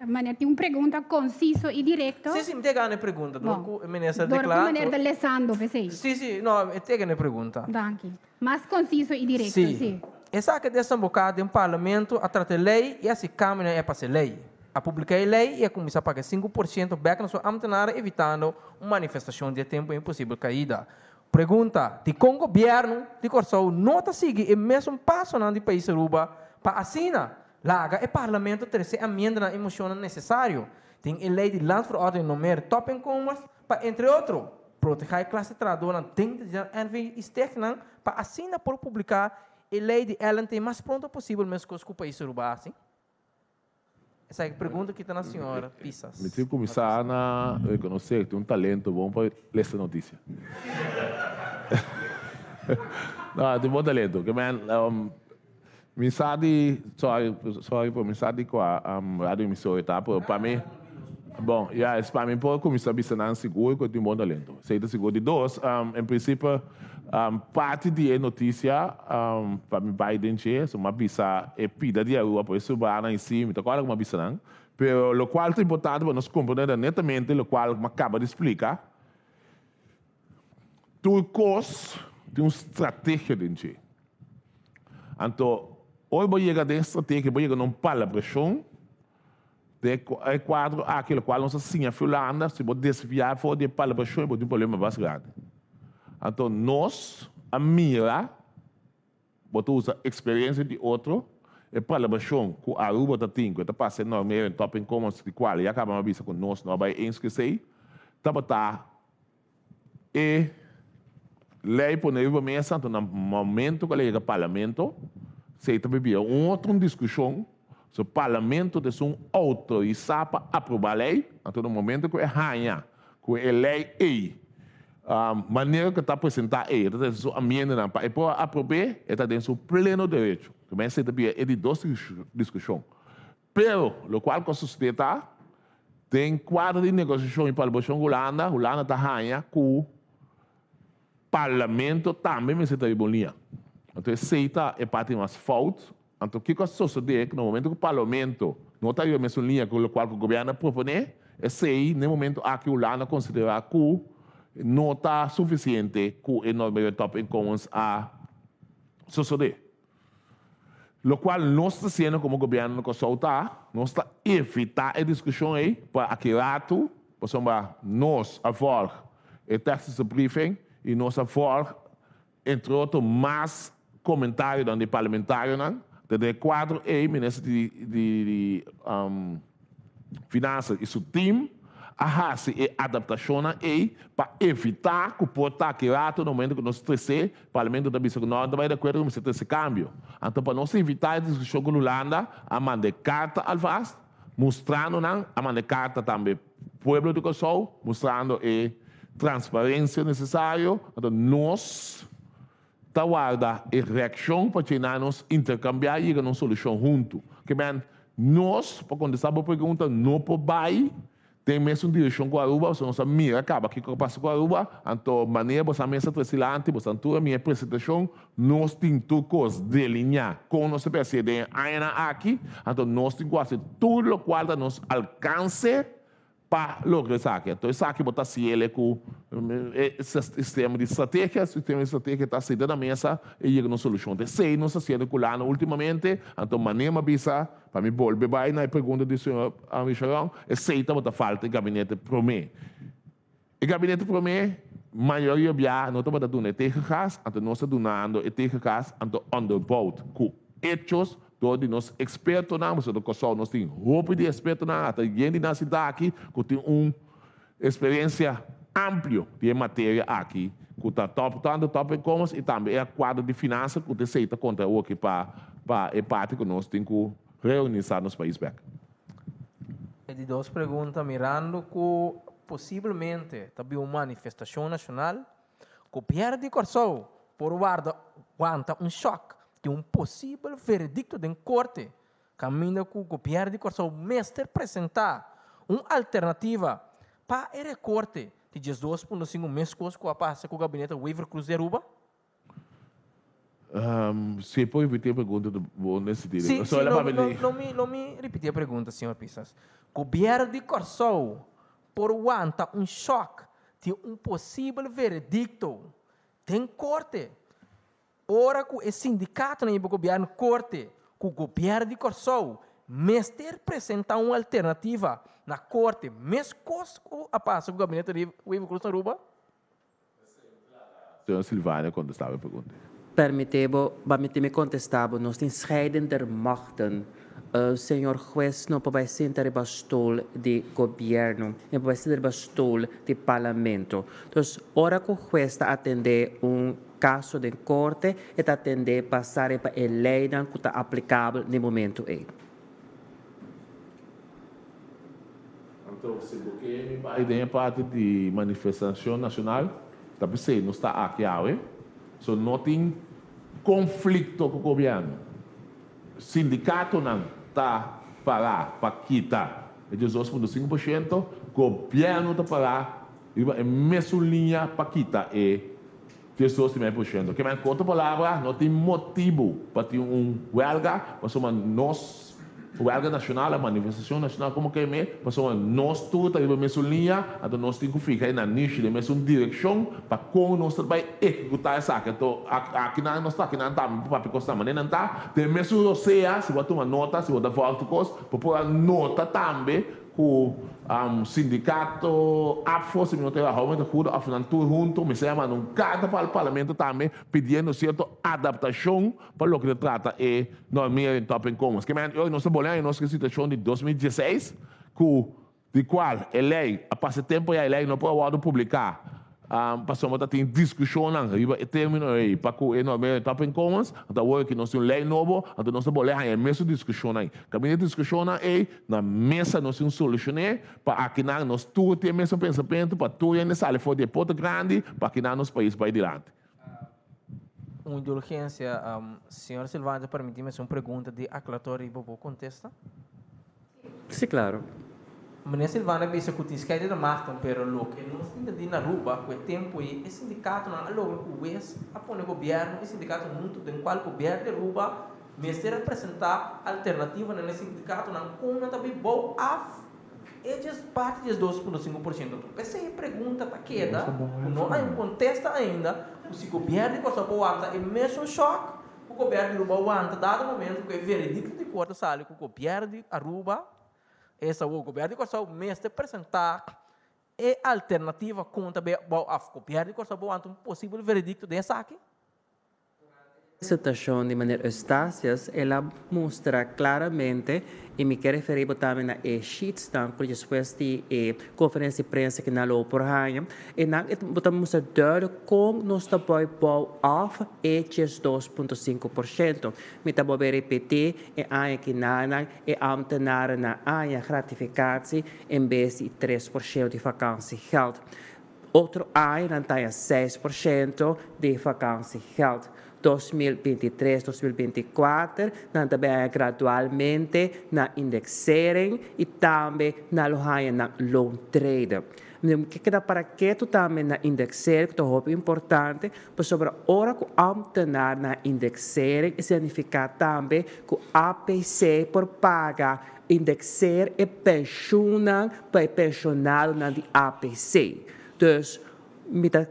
Meneer tin un pregunta conciso y directo. Sí, sí, mi ta gana e pregunta. Dor cu e minister Dor cu declara. meneer ta lesando p'esey. Sí, sí, no, mi ta gana e pregunta. Danki. Mas conciso y directo, Sí. sí. Esaki a desemboca den Parlamento a trata e ley y haci cambionan e pasa e ley. A publica e ley y a cuminsa paga e 5% bek na su ambtenaar evitando un manifestacion di e tempo y un posibel caida. Pregunta, Dikon gobierno di Corsou no ta sigui e mesun pasonan di pais Aruba pa asina Laga e Parlamento trese amiendanan i moshonnan nesesario den e lei di Landsverordening Normeer Topinkomens pa, entre otro, protehá e klase trahadónan den di NV i stichtingnan pa asina por publiká e lei di LNT mas pronto posibel meskos ku pais Aruba hasi? Esaki pregunta ki ta na señor Pisas. Mi tin kuminsá na rekonosé ku tin un talento bon pa lesa notisia. No, tin bon talento. Ke men, Mi sa di, sorry, sorry pero mi sa di cua radio emisora ta, pero pa mi, bon, ya, es pa mi por cuminsa bisa nan sigur cu e tin bon talento. Esey ta sigur. Di dos, en principe, parti di e noticia, pa mi bay den dje, so mi a bisa e pida di Aruba por e subanan y si, mi ta acorda cu mi a bisa nan, pero locual ta importante pa nos comprende ta netamente locual mi a caba di splica, Tur kos tin un strategia den dje. Anto, ora bo yega den strategia, bo yega na un palabrashon den e kuadro aki, lokual nos a siña fi Hulanda, si bo desviá for di e palabrashon, bo tin problema bas grandi. Anto, nos a mira. Bo ta usa experiencia di otro. E palabracion cu Aruba ta tin cu e ta pasa e normering topinkomens di cual ya caba mi a bisa cu nos no a bay eens cu esey, tabata e ley pone riba mesa anto na momento cu a yega parlamento esey ta bibia un otro discusion so parlamento ta esun autorisa pa aproba ley anto na momento cu e haya Ku e lei ei, manera ku ta presentá ei, e ta trese su amiendanan pa e por aprob'é, e ta den su pleno derecho. Ku esei ta bira e di dos diskushon. Pero, lokual ku a susedé ta, den kuadro di negosiashon i palabrashon ku Hulanda, Hulanda ta haña ku Parlamento tambe mester ta riba un liña. Anto esei ta e parti mas fout. Anto kiko a sosodé ku na momento ku Parlamento no ta riba mesun liña ku lokual ku gobièrnu a proponé, esei na e momento aki Hulanda a konsiderá ku no ta sufisiente ku e norma topinkomens a sosodé. Lokual nos ta hasiendo komo gobièrnu na Kòrsou ta, nos ta evitá e diskushon ei pa aki ratu, pasobra nos a vòlg. e technische briefing i nos a volg entre otro mas comentarionan di parlamentarionan. Den e cuadro ey Minister di di Finanzas y su team a haci e adaptacionnan ey pa evita cu por ta aki rato na momento cu nos trece Parlamento ta bisa cu no ta bay di acuerdo cu mester trece cambio. Anto pa nos evita e discusion cu Hulanda a manda e carta alvast mustrando nan, a manda e carta tambe pueblo di Kòrsou mustrando e transparencia necesario. Anto nos ta warda e reaccion pa djena nos intercambia y yega na un solucion hunto. Ke men, nos, pa contesta bo pregunta, no por bay den mesun direccion cu Aruba, pasobra nos a mira caba kico a pasa cu Aruba, anto manera boso a mesa trece dilanti, boso a tura mi e presentacion, nos tin tur cos delinea con nos ta hacié den e añanan aki, anto nos tin cu haci tur locual ta nos alcance Pa logra esaki. Anto esaki bo ta hasiel ku e sistema di strategia. Sistema di strategia ta sinta na mesa i yega na un solushon. Ta esei nos ta hasiendo ku Lana ultimamente. Anto manera mi a bisa, pa mi bolbe bai na e pregunta di señor Richardson, esei tabata falta e gabinete promé. E gabinete promé mayoria bia no tabata duna e tegengas, anto nos ta dunando e tegengas anto onderbouwd ku hechos dor di nos ekspertonan, pasobra Kòrsou nos tin hopi di ekspertonan, ata yen di nan sinta aki ku tin un eksperensia amplio di e materia aki ku ta top tantu top inkomens i tambe e kuadro di finansa ku ta esei ta konta awoki pa pa e parti ku nos tin ku reorganisá nos pais bèk. E di dos pregunta, mirando ku posiblemente ta bin un manifestashon nashonal, gobièrnu di Kòrsou por warda wanta un shòk di un posibel veredikto den korte kaminda ku gobièrnu di Kòrsou mester presentá un alternativa pa e rekorte di 12,5 meskos ku a pasa ku gabinete Wever-Croes di Aruba? Si e por ripiti e pregunta ta bon den sentido. Si, si, lo, lo, lo mi, lo mi ripiti e pregunta, señor Pisas. Gobierno di Kòrsou por wanta un shòk di un posibel veredikto den korte ora ku e sindikatonan hiba gobierno korte ku gobierno di Kòrsou mester presentá un alternativa na korte meskos ku a pasa ku gabinete Wever-Croes na Aruba? Señor Silvania contestaba e pregunta. Permite bo, ba mi tin mi contesta bo, nos tin scheiding der machten. Señor Juez no por bay sinta riba stoel di gobierno, no por bay sinta riba stoel di parlamento. Dus ora cu juez ta atende un caso den corte, e ta atende basa riba e leynan cu ta aplicabel n'e momento ey. Anto si bo ke mi bai den e parti di manifestacion nacional, ta p'esey nos ta aki awe. So no tin conflicto cu gobierno. Sindicatonan ta para pa kita e 12,5%, gobierno ta para riba e mesun liña pa kita e 12,5%. Ke men ku otro palabra, no tin motibu pa tin un wèlga, pasobra nos, wèlga nashonal, manifestashon nashonal komo ke me, pasobra nos tur ta riba e mesun liña, anto nos tin ku fija e nanishi den e mesun direkshon pa kon nos ta bai ehekutá esaki. Anto akinan nos ta akinan tambe pa papia kosnan manera nan ta den e mesun rosea, si bo a tuma nota, si bo ta vòlg tur kos, bo por a nota tambe Ku sindikato APFO, si mi no ta erá, Hou Met Goede òf nan tur hunto, mester a manda un karta pa al parlamento tambe pidiendo sierto adaptashon pa loke ta trata e normering topinkomens. Ke men nos ta bolbe nos situashon di 2016 ku di kual e lei a pasa tempu ya e lei no por a wòrdu publiká. Pasobra ta tin diskushonnan riba e término ei pa ku e normering topinkomens, anto awor aki nos tin un lei nobo, anto nos ta bolbe haña e mesun diskushonnan ei. Kaminda e diskushonnan ei na mesa nos tin solushoné pa akinan nos tur tin e mesun pensamentu, pa tur hende sali for di e porta grandi pa akinan nos pais bai dilanti. Un indulgensia, señor Silvania ta permití mi hasi un pregunta di aclaratorio riba bo contesta? Sí, claro. Meneer Silvania a bisa cu tin scheiding de machten, pero loke nos tin tendí na Aruba cu e tempo ei e sindicatonan a logra cu wes a pone gobierno y sindicato hunto den cual gobierno di Aruba mester a presenta alternativanan na e sindicatonan con nan ta bay bou af e djes parti djes 2,5%. Anto p'esey e pregunta ta keda cu no hay un contesta ainda cu si gobierno di Corsou por wanta e mesun shock Ku gobièrnu di Aruba wanta dado momento ku e veredikto di korte sali ku gobièrnu di Aruba, esta awor gobièrnu di Kòrsou mester presentá E alternativa kon ta be bou af Gobièrnu di Kòrsou por wanta un posibel veredikto den esaki? Presentashon di meneer Eustatius el a mustra klaramente i mi ke referí bo tambe na e sheetsnan ku despues di e konferensia di prensa ku nan lo por haña e nan bo ta mustra duidelijk kon nos ta bou bou af e 12.5%. Mi ta bolbe repetí e aña kinanan e ambtenarennan aña gratificatie en bes di 3% di vakantiegeld. Otro aña nan ta haña 6% di vakantiegeld. 2023, 2024 nan ta bay haña gradualmente na indexering y tambe nan lo haña nan loontrede. Mi ke keda para ketu tambe na indexering ku ta hopi importante pasobra ora ku ambtenaar na indexering e significa tambe ku APC por paga indexeer e penshunnan pa e penshonadonan di APC. Dus mi ta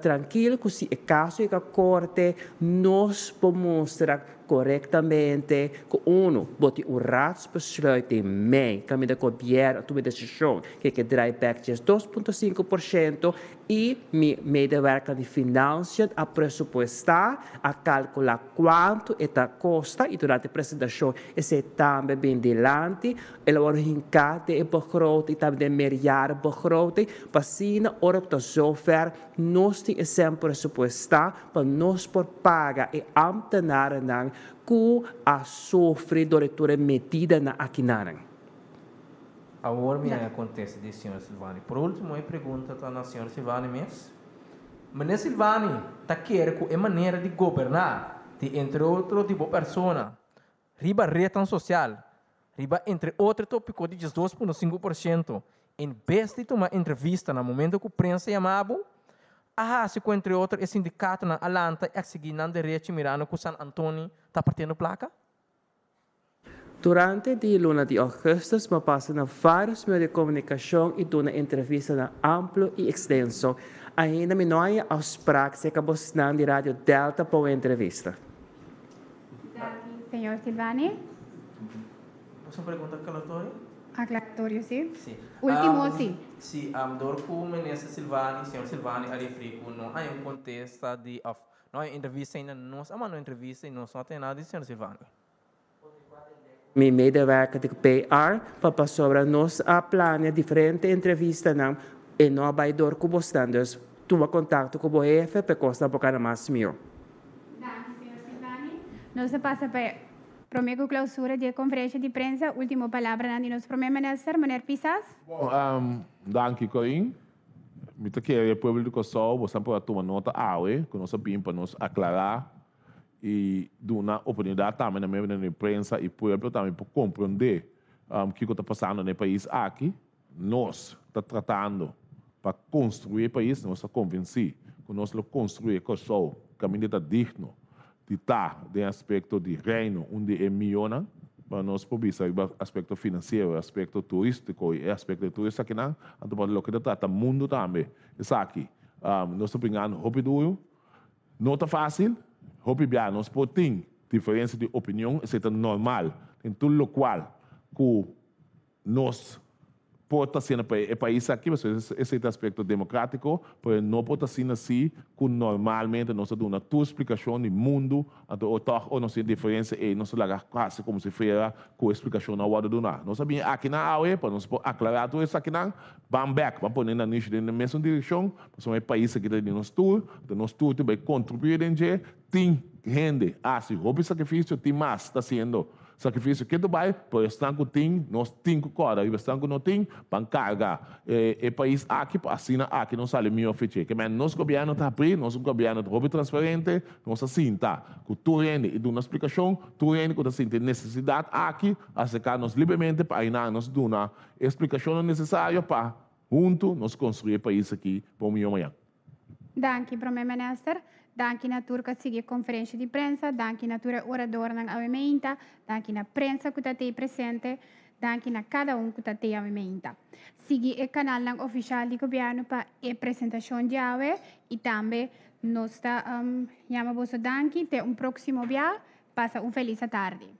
trankil ku si e kaso yega korte nos por mustra korektamente ku unu bo tin un raadsbesluit den mei kaminda gobièrnu a tuma e desishon ke ke draai bèk 12.5% i mi medewerker di Financiën a presupuestá, a kalkulá kuantu e ta kosta i durante e presentashon esei tambe bin dilanti. El a wòrdu hinká den e begroting, tambe den meerjarenbegroting, pa asina ora ku ta zover nos tin e sèn presupuestá pa nos por paga e ámtenarennan ku a sufri dor di tur e medidanan akinanan. Awor mi a kontesta di señor Silvani. Por ultimo e pregunta ta na señor Silvani mes. Meneer Silvani ta kere ku e manera di goberná di entre otro di bo persona riba retnan sosial, riba entre otro e topiko di 12.5% en bes di tuma entrevista na momento ku prensa yama bo, a hasi ku entre otro e sindikatonan a lanta i eksigí nan derechi mirando ku San Antoni ta partiendo plaka? Durante di luna di augustus bo a pasa na varios medio di comunicacion y duna entrevistanan amplo y extenso. Ainda mi no haya afspraak cerca bosnan di Radio Delta pa un entrevista. Danki, señor Silvani. Bo un pregunta aclaratorio? Aclaratorio, si. Si. Ultimo, si. Si, door cu Minister Silvani, señor Silvani a referi cu no hay un contesta di of no hay entrevista ainda, nos a manda un entrevista y nos no a tene nada di señor Silvani. Mi medewerker di PR pa pasobra nos a plania diferente entrevistanan e no a bai dor ku bosnan dus tuma kontakto ku bo hefe pa e kosnan por kana mas mihó. Danki señor Silvani. Nos a pasa pa e prome ku klausura di e konferensha di prensa. Ultimo palabranan di nos prome minister, meneer Pisas. Bon, danki Corinne. Mi ta kere e pueblo di Kòrsou bosan por a tuma nota awe ku nos a bin pa nos aklará i duna oportunidat tambe na miembronan di prensa i pueblo tambe por komprondé kiko ta pasando na e pais aki. Nos ta tratando pa konstruí e pais, nos ta konvensí ku nos lo konstruí e Kòrsou kaminda ta digno di ta den aspekto di Reino un di e mihónan pa nos por bisa riba aspekto finansiero, aspekto turístiko i e aspekto di tur esakinan. Anto pa loke ta trata mundu tambe esaki nos ta bringando hopi duru. No ta fácil, hopi bia nos por tin diferencia di opinion, esei ta normal den tur locual cu nos por ta haciendo pa e pais aki, pasobra esei ta aspecto democratico, pero no por ta asina si cu normalmente nos ta duna tur explicacion di mundu, anto o toch o nos tin diferencia ei nos ta laga haci como si fuera cu e explicacion no a wordo duna. Nos a bini akinan awe pa nos por aclara tur esakinan, ban bek, ban pone nanishi den e mesun direccion, Pasobra e pais aki ta di nos tur, ta nos tur tin bai kontribuí den dje. Tin hende hasi hopi sakrifisio, tin mas ta hasiendo sakrifisio ke ta bai, pero esnan ku tin, nos tin ku kòrda riba esnan ku no tin, ban karga e pais aki pa asina aki nos sali mihó fech'é. Ke men nos gobièrnu ta habrí, nos gobièrnu ta hopi transparente, nos a sinta ku tur hende i duna splikashon, tur hende ku ta sinti e nesesidat aki aserká nos libremente pa ainan nos duna e splikashonnan nesesario pa Huntu nos construi e pais aki pa un miho mañan. Danki Prome Minister. Danki na tur ku a sigui e konferensha di prensa. Danki na tur e oradornan awe meinta. Danki na prensa ku ta tei presente. Danki na kada un ku ta tei awe meinta. Sigui e kanalnan ofishal di gobièrnu pa e presentashon djawe i tambe nos ta yama boso danki. Te un próksimo bia. Pasa un felis atardi.